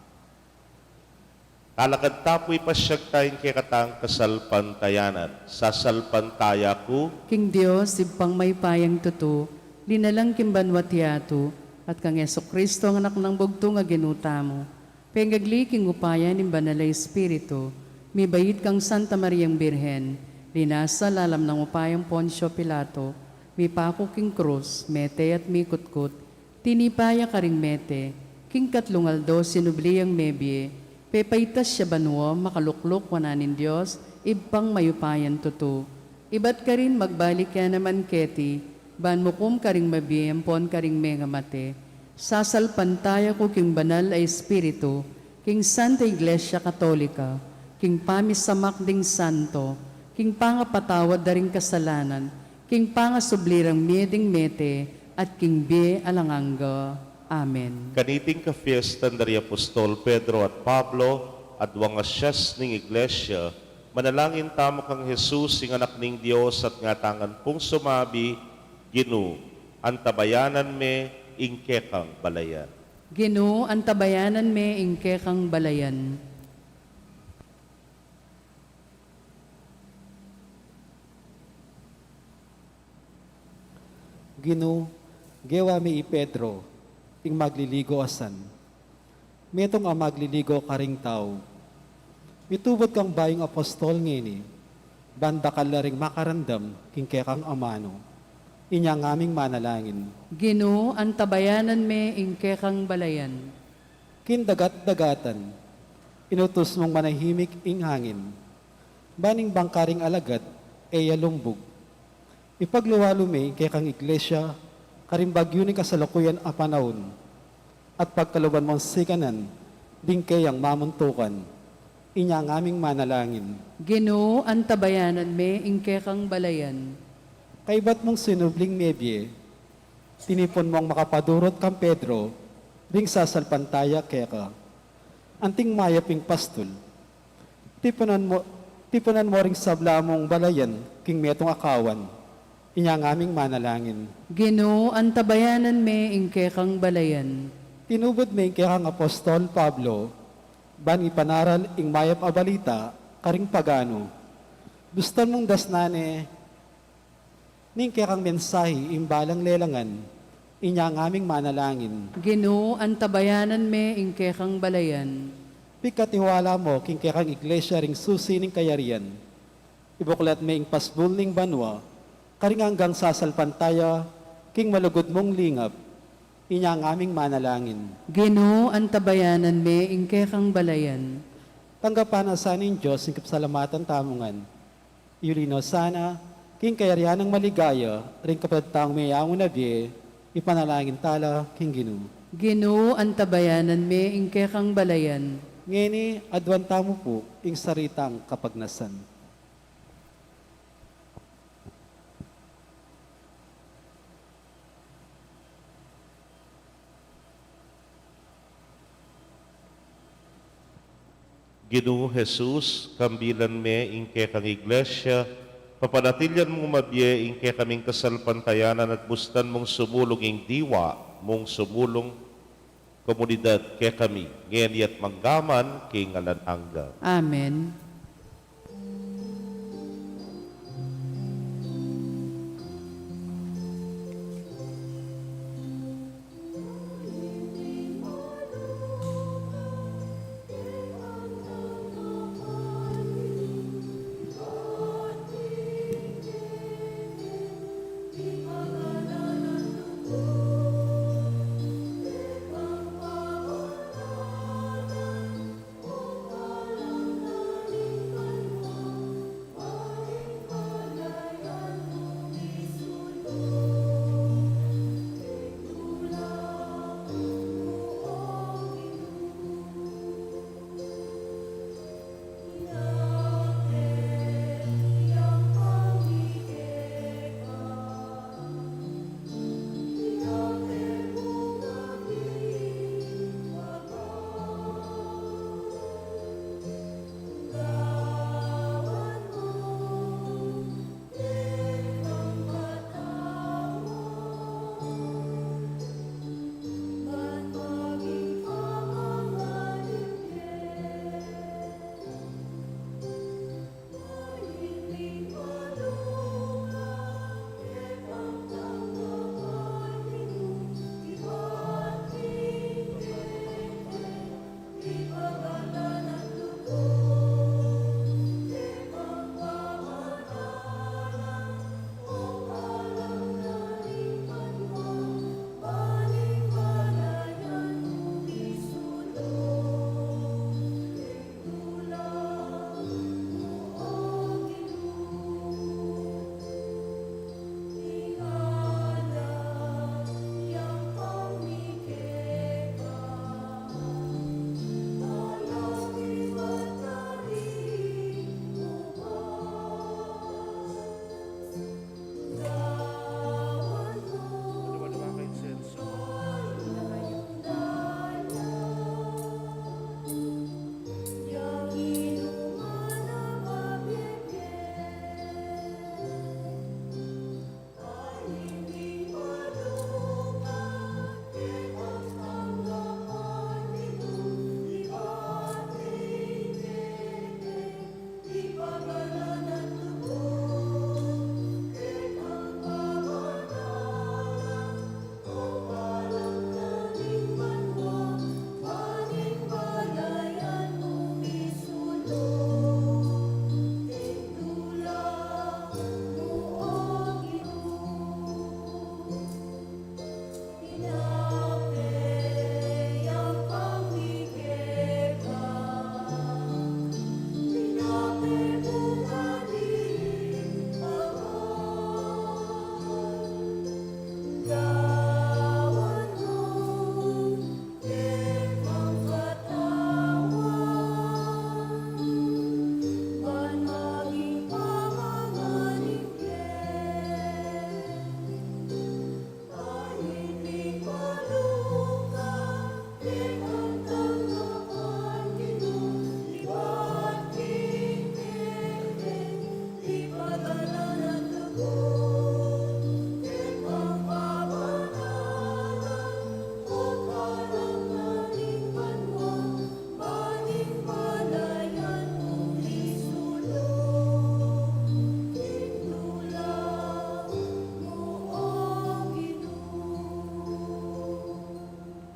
Talakad ta pu, ipasyag ta ing kekatang kasalpantayanan. Sasalpantaya ku king Dios, Ibpang mayupayang tutu, linalang king banua't yatu, at kang Jesucristo, a Anak nang bugtung a Ginu tamu, pengagli king upaya ning Banal a Espiritu, mibait kang Santa Mariang Birhen, linasa lalam nang upayang Poncio Pilato, mipaku king krus, mete at mikutkut, tinipa ya karing mete, king katlung aldo sinubli yang mebie, pepaitas ya banua, makalukluk wanan ning Dios, Ibpang mayupayang tutu. Ibat karin magbalik ya naman keti, ban mukum karing mabie ampon karing mengamate. Sasalpantaya ku king Banal a Espiritu, king Santa Iglesia Katolika, king pamisamak ding santo, king pangapatawad da ring kasalanan, king pangasubli rang mie ding mete, at king bie alang angga. Amen. Kaniting kafiestan da ri apostol Pedro at Pablo, aduang asias ning Iglesia, manalangin tamu kang Jesus, ing Anak ning Dios, at ngatangan pung sumabi, Ginu, antabayanan me ing kekang balayan. Ginu, antabayanan me ing kekang balayan. Ginu, gewa me i Pedro, ing magliligo asan. Metung a magliligo karing tau. Mitubud kang bayung apostol ngeni, ban dakal la ring makarandam king kekang amanu. Inya ngaming manalangin. Ginu, antabayanan me ing kekang balayan. King dagat-dagatan, inutus mung manahimik ing angin, ban ing bangka ring alagad e ya lumbug. Ipagluwalu me ing kekang Iglesia karing bagyu ning kasalukuyan a panaun, at pagkaluban mung sikanan ding keyang mamuntukan. Inya ngaming manalangin. Ginu, antabayanan me ing kekang balayan. Kaybat mung sinubling mebie, tinipun mung makapadurut kang Pedro ring sasalpantaya keka. Anting mayap ing pastul, tipunan mu, tipunan mu ring sabla mung balayan king metung a kawan. Inya ngaming manalangin. Ginu, antabayanan me ing kekang balayan. Tinubud me ing kekang apostol Pablo ban ipanaral ing mayap a balita karing paganu. Bustan mung dasnan ne ning kekang mensahi ing balang lelangan. Inya ngaming manalangin. Ginu, antabayanan me ing kekang balayan. Pikatiwala mu king kekang Iglesia ring susi ning kayarian. Ibuklat me ing pasbul ning banua karing anggang sasalpantaya king malugud mung lingap. Inya ngaming manalangin. Ginu, antabayanan me ing kekang balayan. Tanggapan na sa ning Dios ing kapasalamatan tamu ngan. Yuli no sana king kayarian nang maligaya ring kapatad tang meyangu na bie. Ipanalangin tala king Ginu. Ginu, antabayanan me ing kekang balayan. Ngeni, aduan tamu pu ing saritang kapagnasan. Ginu Jesus, kambilan me ing kekang iglesia, papanatilian mung mabie ing kekaming kasalpantayanan at bustan mung sumulung ing diwa mung sumulung komunidad kekami, ngeni at manggaman king alang angga. Amen.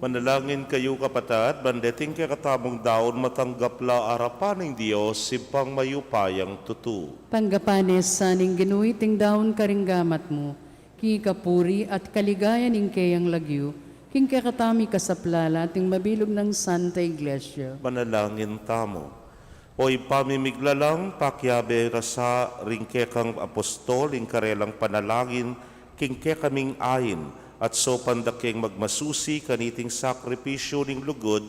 Manalangin kayu, kapatad, ban deting kekatamung daun matanggap la arapan ning Dios, Ibpang mayupayang tutu. Tanggapan na sa ning Ginu iting daun karing gamat mu, king kapurian at kaligayan ning keyang lagyu, king kekatamung kasaplalan at ning mabilug nang Santa Iglesia. Manalangin tamu. O Ibpa ming miglalang, pakiabe ka sa ring kekang apostol ing karelang panalangin king kekaming ain, at saupan da keng magmasusi kaniting sakripisyu ning lugud,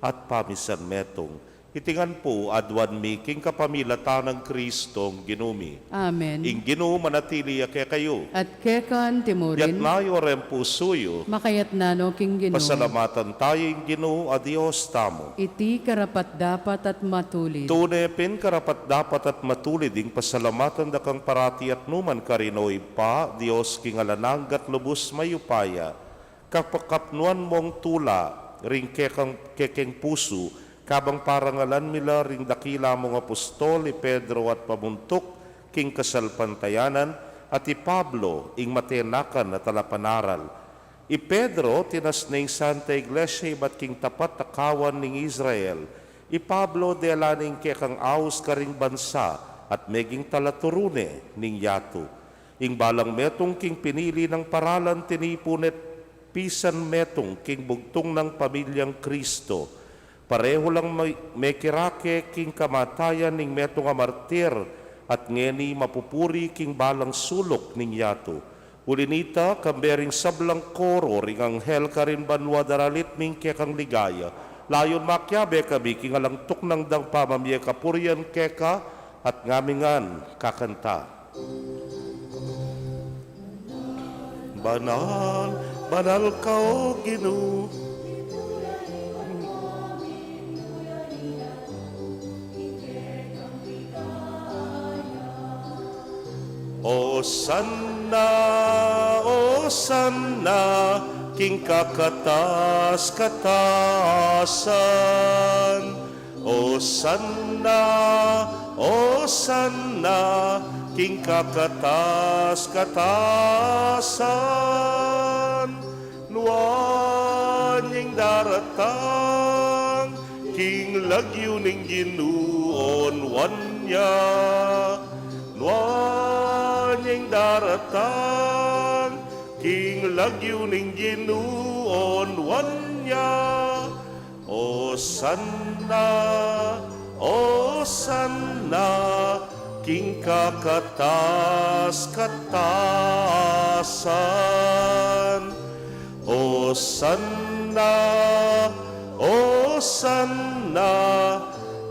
at pamisan metung. Iti ngan pu aduan mi king kapamilatan nang Kristong Ginu mi. Amen. Ing Ginu manatili ya kekayu. At keka mu rin. Yatna yu ring pusu yu. Makayatna no king Ginu. Pasalamatan tamu ing Ginu a Dios tamu. Iti karapat-dapat at matulid. Tune pin karapat-dapat at matulid ing pasalamatan da kang parati at nukarin man, O Ibpa, Dios king alang angga at lubus mayupaya. Kapakapnuan mung tula ring kekang, kekeng pusu, kabang parangalan mi la ring dakila mung apostol, i Pedro at pamuntuk king kasalpantayanan, at i Pablo ing matenakan a talapanaral. I Pedro tinas ne ing Santa Iglesia ibat king tapat a kawan ning Israel. I Pablo dela ne ing kekang aus karing bansa at meging talaturu ne ning yatu. Ing balang metung king pinili nang paralan tinipun ne't pisan metung king bugtung nang pamilyang Kristo. Parehu lang me-, mekirake king kamatayan ning metung a martir at ngeni mapupuri king balang suluk ning yatu. Uli nita, kambe ring sablang koro ring anghel karin banua daralit mi ing kekang ligaya. Layun makiabe kami king alang tuknang dang pamamie kapurian keka at ngami ngan kakanta. Banal, banal ka, O Ginu. Osanna, osanna, king kakatas-katasan. Osanna, osanna, king kakatas-katasan. Nuan yang daratang king lagyu ning Ginu, o nuan ya. Nuan yang daratang king lagyu ning Ginu, o nuan ya. Osanna, osanna, king kakatas-katasan. Osanna, osanna,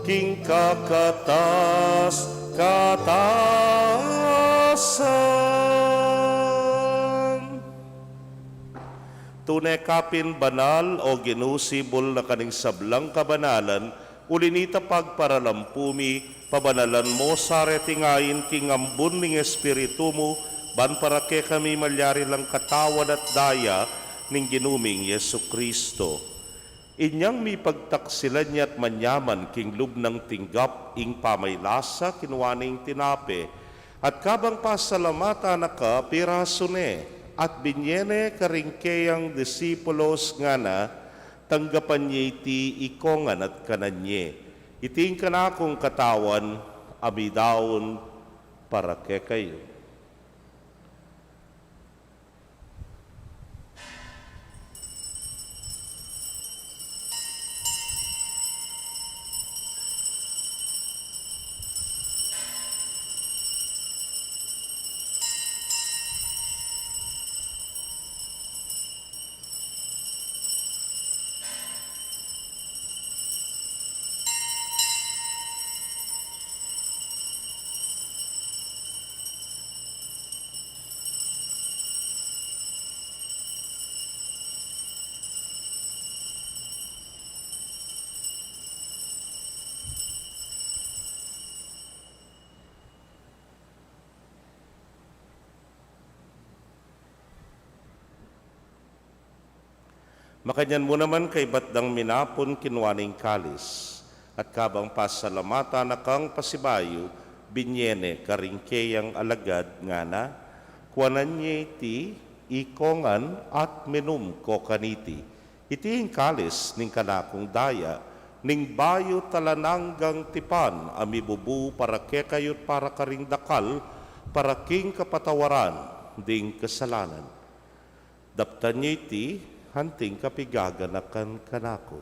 king kakatas-katasan. Tune ka pin banal, O Ginu, sibul na ka ning sablang kabanalan, uli nita pagparalampu mi, pabanalan mo sa reting ain king ambun ning Espiritu mu, ban para kekami malyari lang katawan at daya ning Ginu ming Jesucristo. Inyang mipagtaksilan ya at manyaman king lub nang tinggap ing pamaylasa, kinua ne ing tinape, at kabang pasalamatan na ka, pirasu ne, at binye ne karing keyang disipulos ngana, tanggapan ye iti ikongan at kanan ye. Iti ing kanakung katawan, a midaun para kekayu. Makanyan mu naman kaybat dang minapun, kinua ne ing kalis, at kabang pasalamatan na kang pasibayu, binye ne karing keyang alagad ngana, kuanan ye iti ikongan at minum ko kaniti. Iti ing kalis ning kanakung daya, ning bayu't alang anggang tipan, a mibubu para kekayu't para karing dakal, para king kapatawaran ding kasalanan. Daptan ye iti anting kapigaganakan kanaku.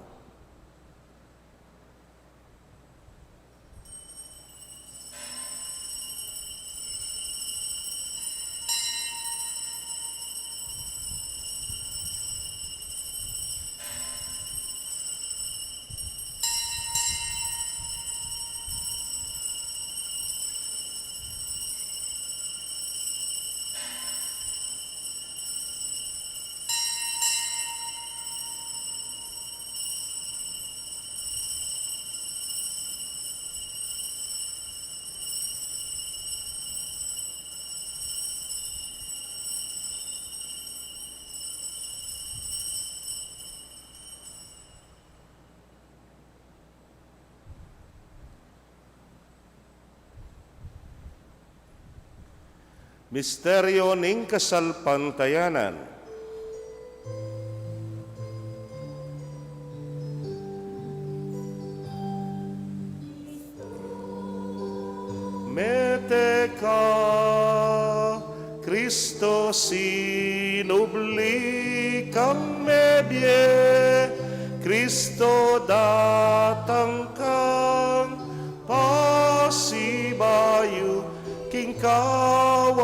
Misteryo ning kasalpantayanan. Mete ka, Kristo, sinubli kang mebie, Kristo, datang kang pasibayu, king kawakasan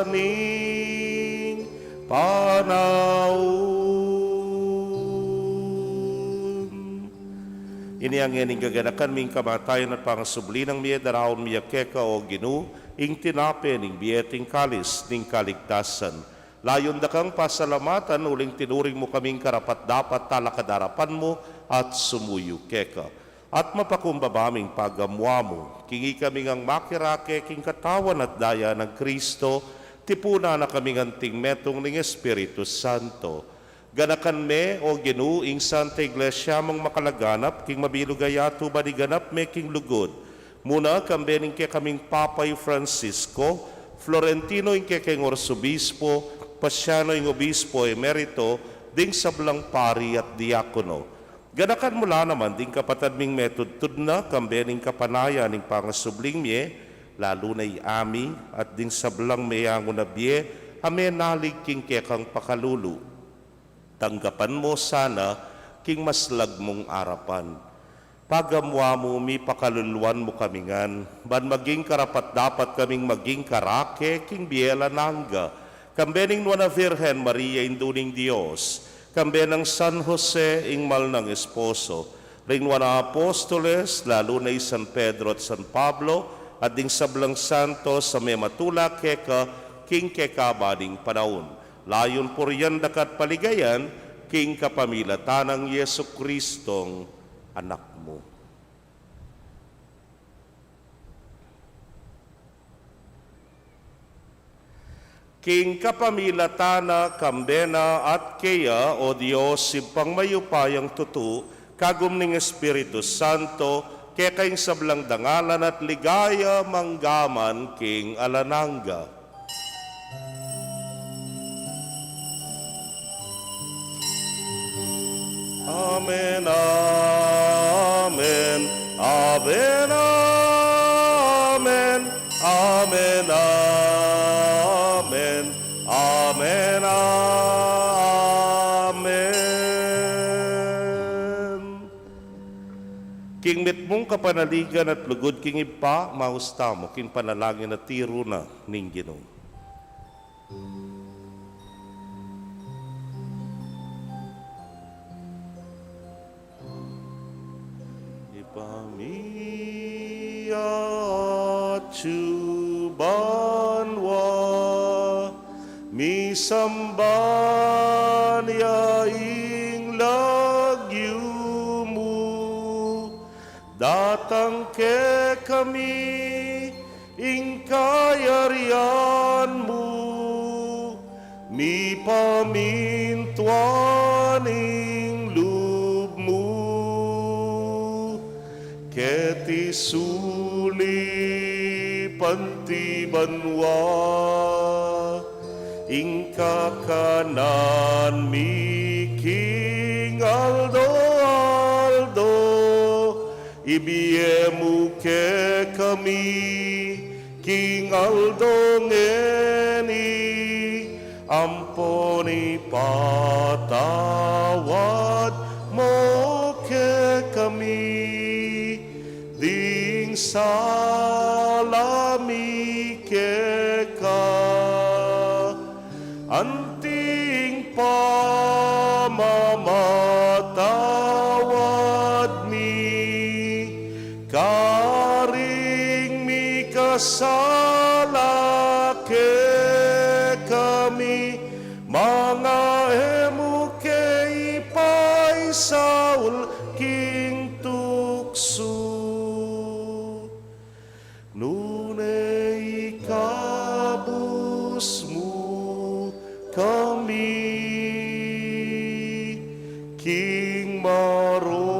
ning panaun. Inya ngeni, gaganakan mi ing kamatayan at pangasubli nang mie, daraun mi keka, O Ginu, ing tinape ning bie at ing kalis ning kaligtasan. Layun da kang pasalamatan, uling tinuring mu kaming karapat-dapat talakad king arapan mu at sumuyu keka. At mapakumbaba ming pagamuamu, king ikami ngang makirake king katawan at daya nang Kristo, tipunan na kaming anting metung ning Espiritu Santo. Ganakan me, O Ginu, ing Santa Iglesia mung makalaganap king mabilug a yatu, ban iganap me king lugud. Muna, kambe ning kekaming Papa i Francisco, Florentino ing kekeng Arsobispo, Pasiano ing Obispo Emerito, ding sablang pari at diakono. Ganakan mu la naman ding kapatad ming metudtud na, kambe ning kapanayan ning pangasubling mie, lalu na i Ami, at ding sablang meyangu na bie, a menalig king kekang pakalulu. Tanggapan mu sana king maslag mung arapan. Pagamuamu mi, pakaluluan mu kami ngan, ban maging karapat-dapat kaming maging karake king bie alang angga, kambe ning Nuan a Virgen Maria, Indu ning Dios, kambe nang San Jose, ing mal nang esposo, ring nuan a apostoles, lalu na i San Pedro at San Pablo, at ding sablang santos a mematula keka king kekaban ning panaun. Layun purian da ka at paligayan king kapamilatan nang Jesucristong Anak mu. King kapamilatan na, kambe na, at keya, O Dios, Ibpang mayupayang tutu, kagum ning Espiritu Santo, keka ing sablang dangalan at ligaya mangga man king alang angga. Amen, amen, amen, amen, amen, amen, amen, amen. King mitmung kapanaligan at lugud king Ibpa, maus tamu king panalangin a tiru na ning Ginu. Ibpa mi, atsu ka banua, misamban ya ing lagyu mu, datang kekami ing kayarian mu, mipamintuan ing lub mu keti sulip anti banua. Ing kakanan mi king aldo-aldo, ibie mu kekami king aldo ngeni, ampon ipatawad mu kekami ding sala mi keka, anti ing pamamatawad mi karing mikasala kekami, manga e mu ke ipaisaul king tuksu, nune ikabus mu kami king marok.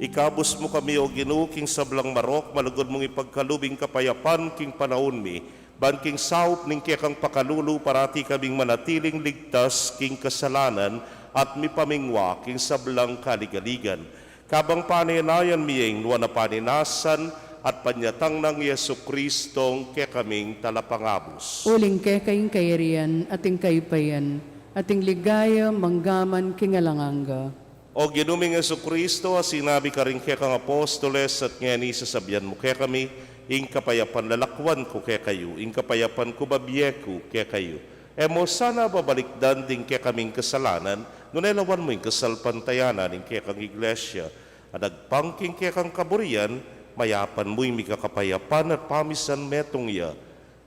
Ikabus mu kami, O Ginu, king sablang marok, malugud mung ipagkalub ing kapayapan king panaun mi, ban king saup ning kekang pakalulu parati kaming manatiling ligtas king kasalanan at mipamingwa king sablang kaligaligan. Kabang panenayan mi ing nuan a paninasan at panyatang nang Jesucristong kekaming talapangabus. Uling keka ing kayarian at ing kayupayan at ing ligaya manggaman king alang angga. O Ginu ming Jesucristo, a sinabi karing kekang apostoles, at ngeni sasabian mu kekami, ing kapayapan lalakwan ku kekayu, ing kapayapan ku babie ku kekayu. E mu sana babalikdan ding kekaming kasalanan, nune lawan mu ing kasalpantayanan ning kekang Iglesia, a agpang king kekang kaburian, mayapan mu ing mika kapayapan at pamisan metung ya,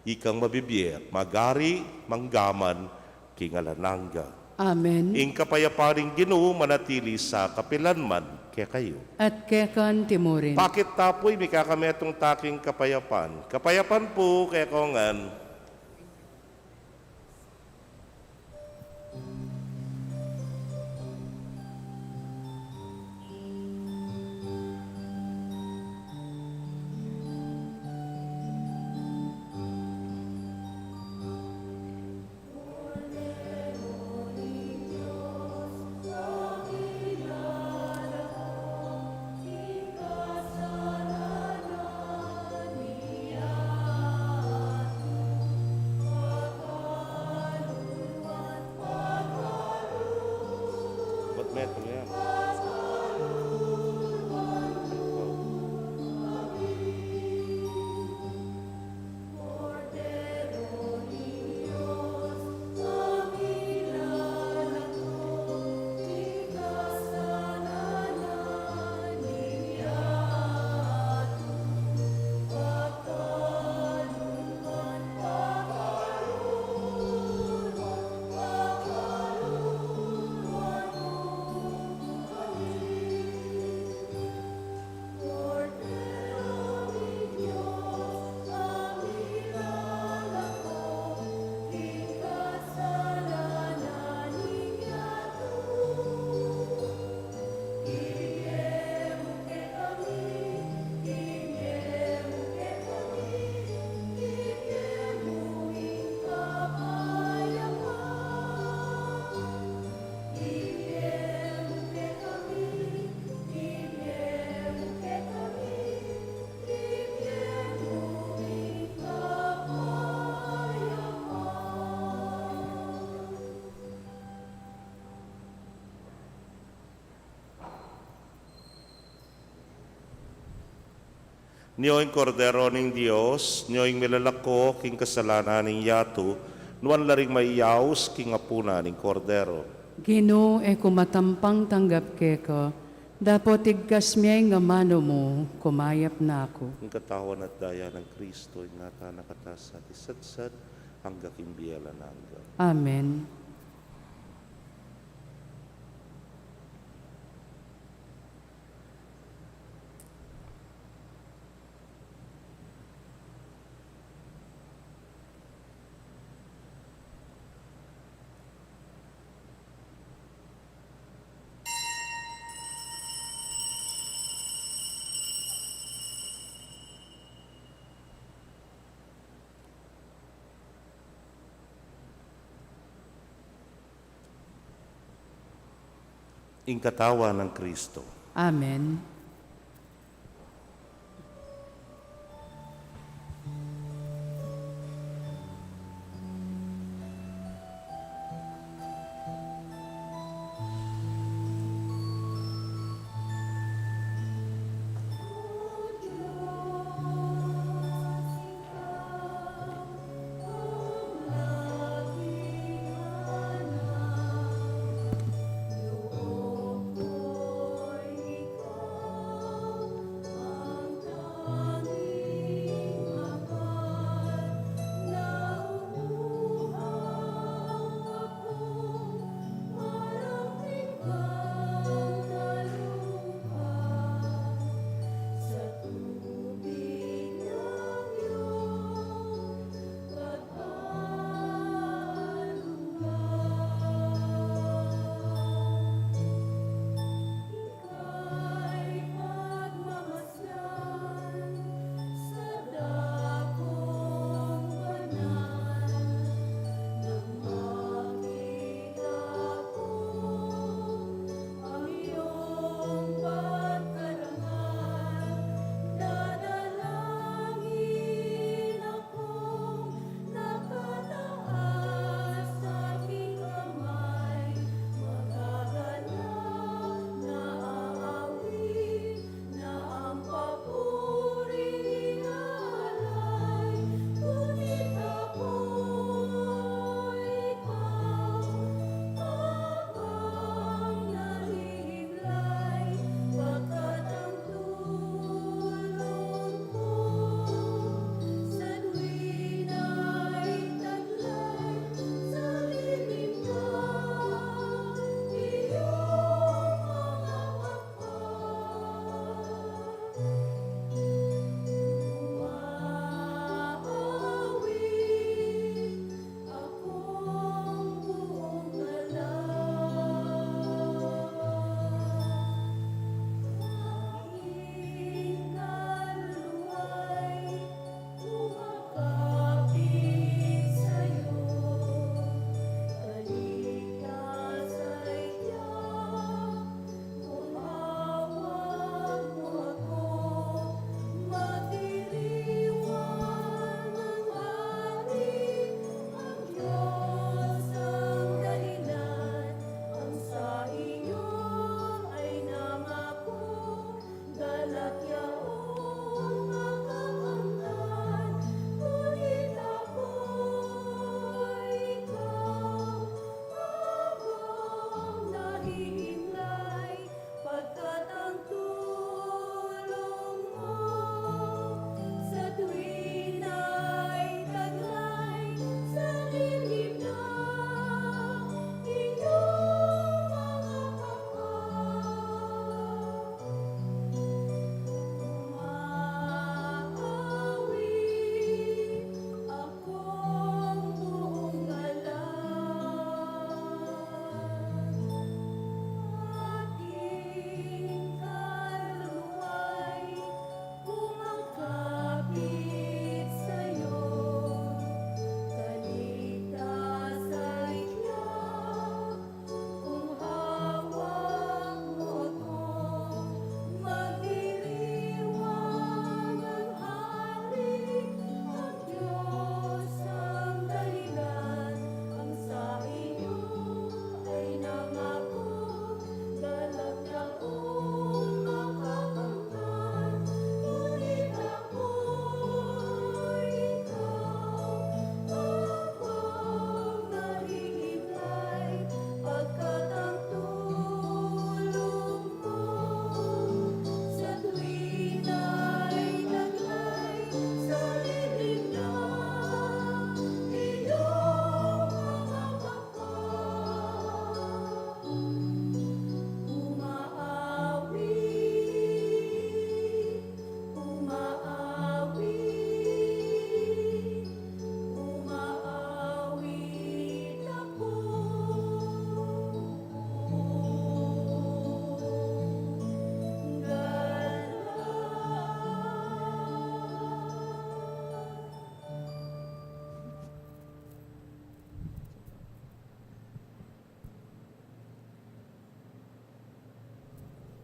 ikang mabibie at magari manggaman king alang angga. Amen. Ing kapayapan ning Ginu manatili sa kapilan man kekayu. At keka mu rin. Pakit ta pu ing mika kametung taking kapayapan. Kapayapan pu kekongan. Ba't metung yan? Nyo ing Kordero ning Dios, nyo ing milalako king kasalanan ning yatu, nuan la ring maiyaus king apunan ning Kordero. Ginu, e ku matampang tanggap keka, dapot igkas mu ing amanu mu, kumayap na ku. Ing katawan at daya nang Kristo, ing ngana na katamu at isatsat, angga king bie alang angga. Amen. Ing katawan nang Kristo. Amen.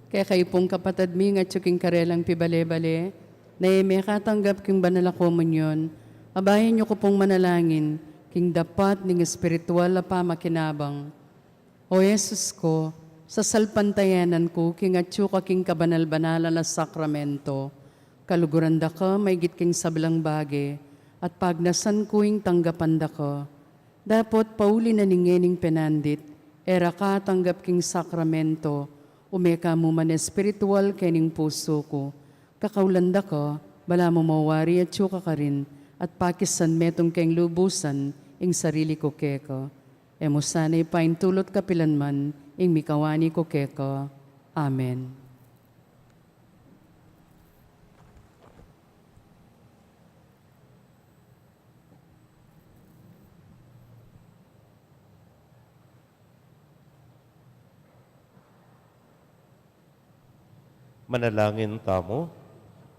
Kekayu pung kapatad mi, nung atyu king karelang pibale-bale, na e mekatanggap king banal a komunyon, abayan yu ku pung manalangin king dapat ning espiritual a pamakinabang. O Jesus ku, sasalpantayanan ku king atyu ka king kabanal-banalan a sakramento. Kaluguran da ka maigit king sablang bage, at pagnasan ku ing tanggapan da ka. Dapot pauli na ning ngening penandit, e ra ka atanggap king sakramento, ume ka mu man espiritual kening pusu ku. Kakaulan da ka, balamu mawari atyu ka karin, at pakisan metung keng lubusan ing sarili ku keka. E mu sana ipaintulut kapilan man ing mikawani ku keka. Amen. Manalangin tamu.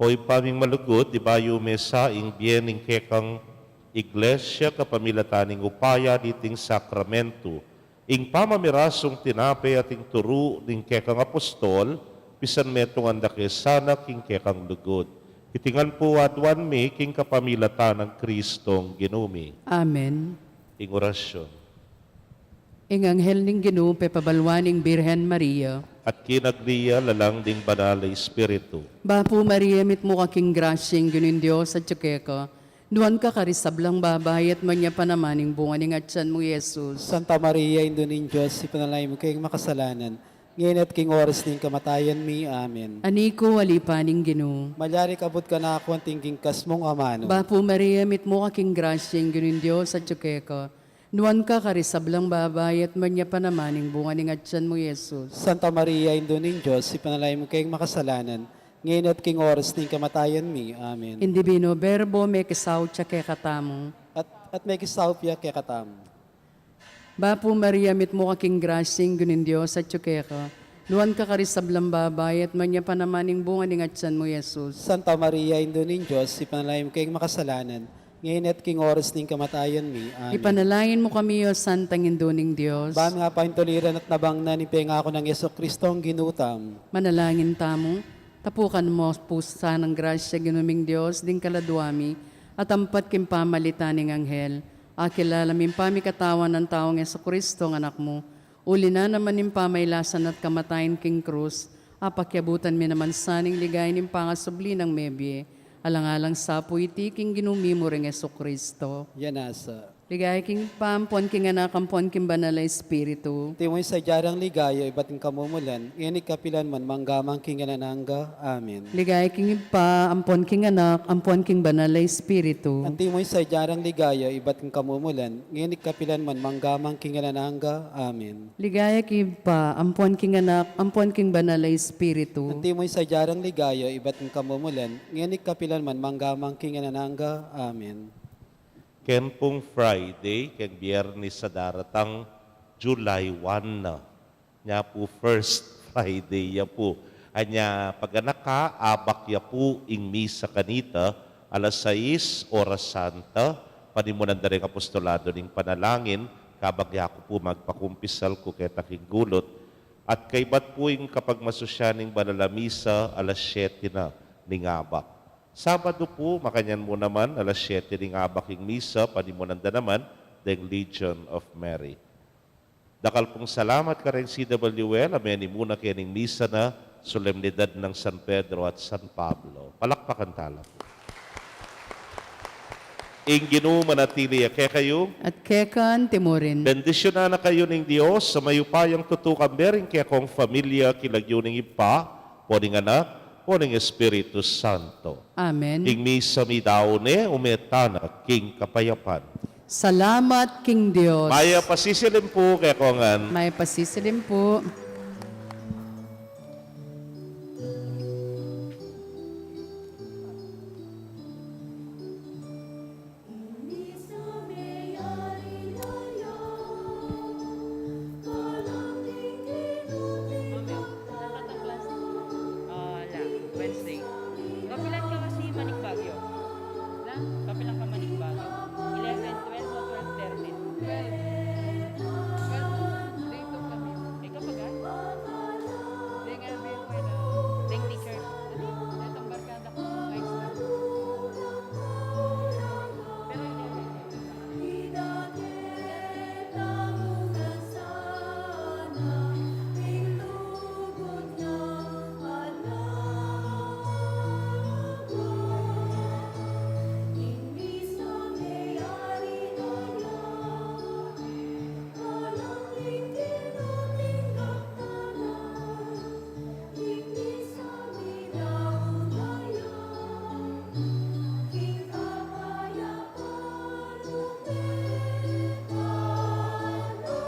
O Ibpa ming malugud, ibayu me sa ing bie ning kekang Iglesia kapamilatan ning upaya diting sakramento, ing pamamirasung tinape at ing turu ning kekang apostol, pisan metungan da ke sana king kekang lugud. Iti ngan pu aduan mi king kapamilatan nang Kristong Ginu mi. Amen. Ing orasyon. Ing anghel ning Ginu pepabaluan ing Birhen Maria. At kinagli ya lalang ding Banal a Espiritu. Bapu Maria, mitmu ka king grasya, ing Ginung Dios atyu keka. Nuan ka karing sablang babai, at nuan ya pa naman ing bunga ning atyan mu, Jesus. Santa Maria, Indu ning Dios, ipanalangin mu keng makasalanan, ngeni at king oras ning kamatayan mi. Amen. Ani ku, ali pa ning Ginu. Malyari kabud kanaku anting bingkas mung amanu. Bapu Maria, mitmu ka king grasya, ing Ginung Dios atyu keka. Nuan ka karing sablang babai, at nuan ya pa naman ing bunga ning atyan mu, Jesus. Santa Maria, Indu ning Dios, ipanalangin mu keng makasalanan, ngeni at king oras ning kamatayan mi. Amen. Ing Divino Verbo, mekisaup ya kekatamu. At, at mekisaup ya kekatamu. Bapu Maria, mitmu ka king grasya, ing Ginung Dios atyu keka. Nuan ka karing sablang babai, at nuan ya pa naman ing bunga ning atyan mu, Jesus. Santa Maria, Indu ning Dios, ipanalangin mu keng makasalanan, ngeni at king oras ning kamatayan mi. Amen. Ipanalangin mu kami, O Santang Indu ning Dios. Ba mi nga paintuliran at nabang na ning pengaku nang Jesucristo, ing Ginu tamu. Manalangin tamu. Tapukan mu pu sanang grasya, Ginu ming Dios, ding kaladua mi, at ampat king pamalitan ning anghel, akilala mi ing pamikatawan nang taung Jesucristo, ing Anak mu, uli na naman ning pamailasan at kamatayan king krus, apakyabutan mi naman sana ing ligaya ning pangasubli nang mebie. Alang-alang sa pu iti king Ginu mi mu ring Jesucristo. Yan nasa. Ligaya king Ibpa, ampon king Anak, ampon king Banal a Espiritu. Antimo ing sadya rang ligaya ibat king kamumulan, ngeni at kapilan man, mangga man king alang angga. Amen. Ligaya king Ibpa, ampon king Anak, ampon king Banal a Espiritu. Antimo ing sadya rang ligaya ibat king kamumulan, ngeni at kapilan man, mangga man king alang angga. Amen. Ligaya king Ibpa, ampon king Anak, ampon king Banal a Espiritu. Antimo ing sadya rang ligaya ibat king kamumulan, ngeni at kapilan man, mangga man king alang angga. Amen. Ken pung Friday, ken Biernes a daratang, July one na. Nya pu first Friday ya pu. Anya pag anak ka, abak ya pu ing misa kanita, alas sais, oras santa, panimunan da ring apostolado ning panalangin, kabang ya ku pu magpakumpisal ku keta king gulut. At kaybat pu ing kapagmasusyan ning banal a misa, alas siyete na ning abak. Sabado pu, makanyan mu naman, alas siyete ning abak ing misa, panimunan da naman deng Legion of Mary. Dakal pung salamat kareng C W L a menimuna kening misa na Solemnidad ng San Pedro at San Pablo. Palakpakan tala pu. Ing Ginu manatili ya kekayu. At keka naman murin. Bendisyunan na kayu ning Dios a mayupayang tutu, kambe ring kekong familia, king lagyu ning Ibpa, ampo ning Anak, ampo ning Espiritu Santo. Amen. Ing misa meyari ne, ume tana king kapayapan. Salamat king Dios. Mayap a sisilim pu kekongan. Mayap a sisilim pu.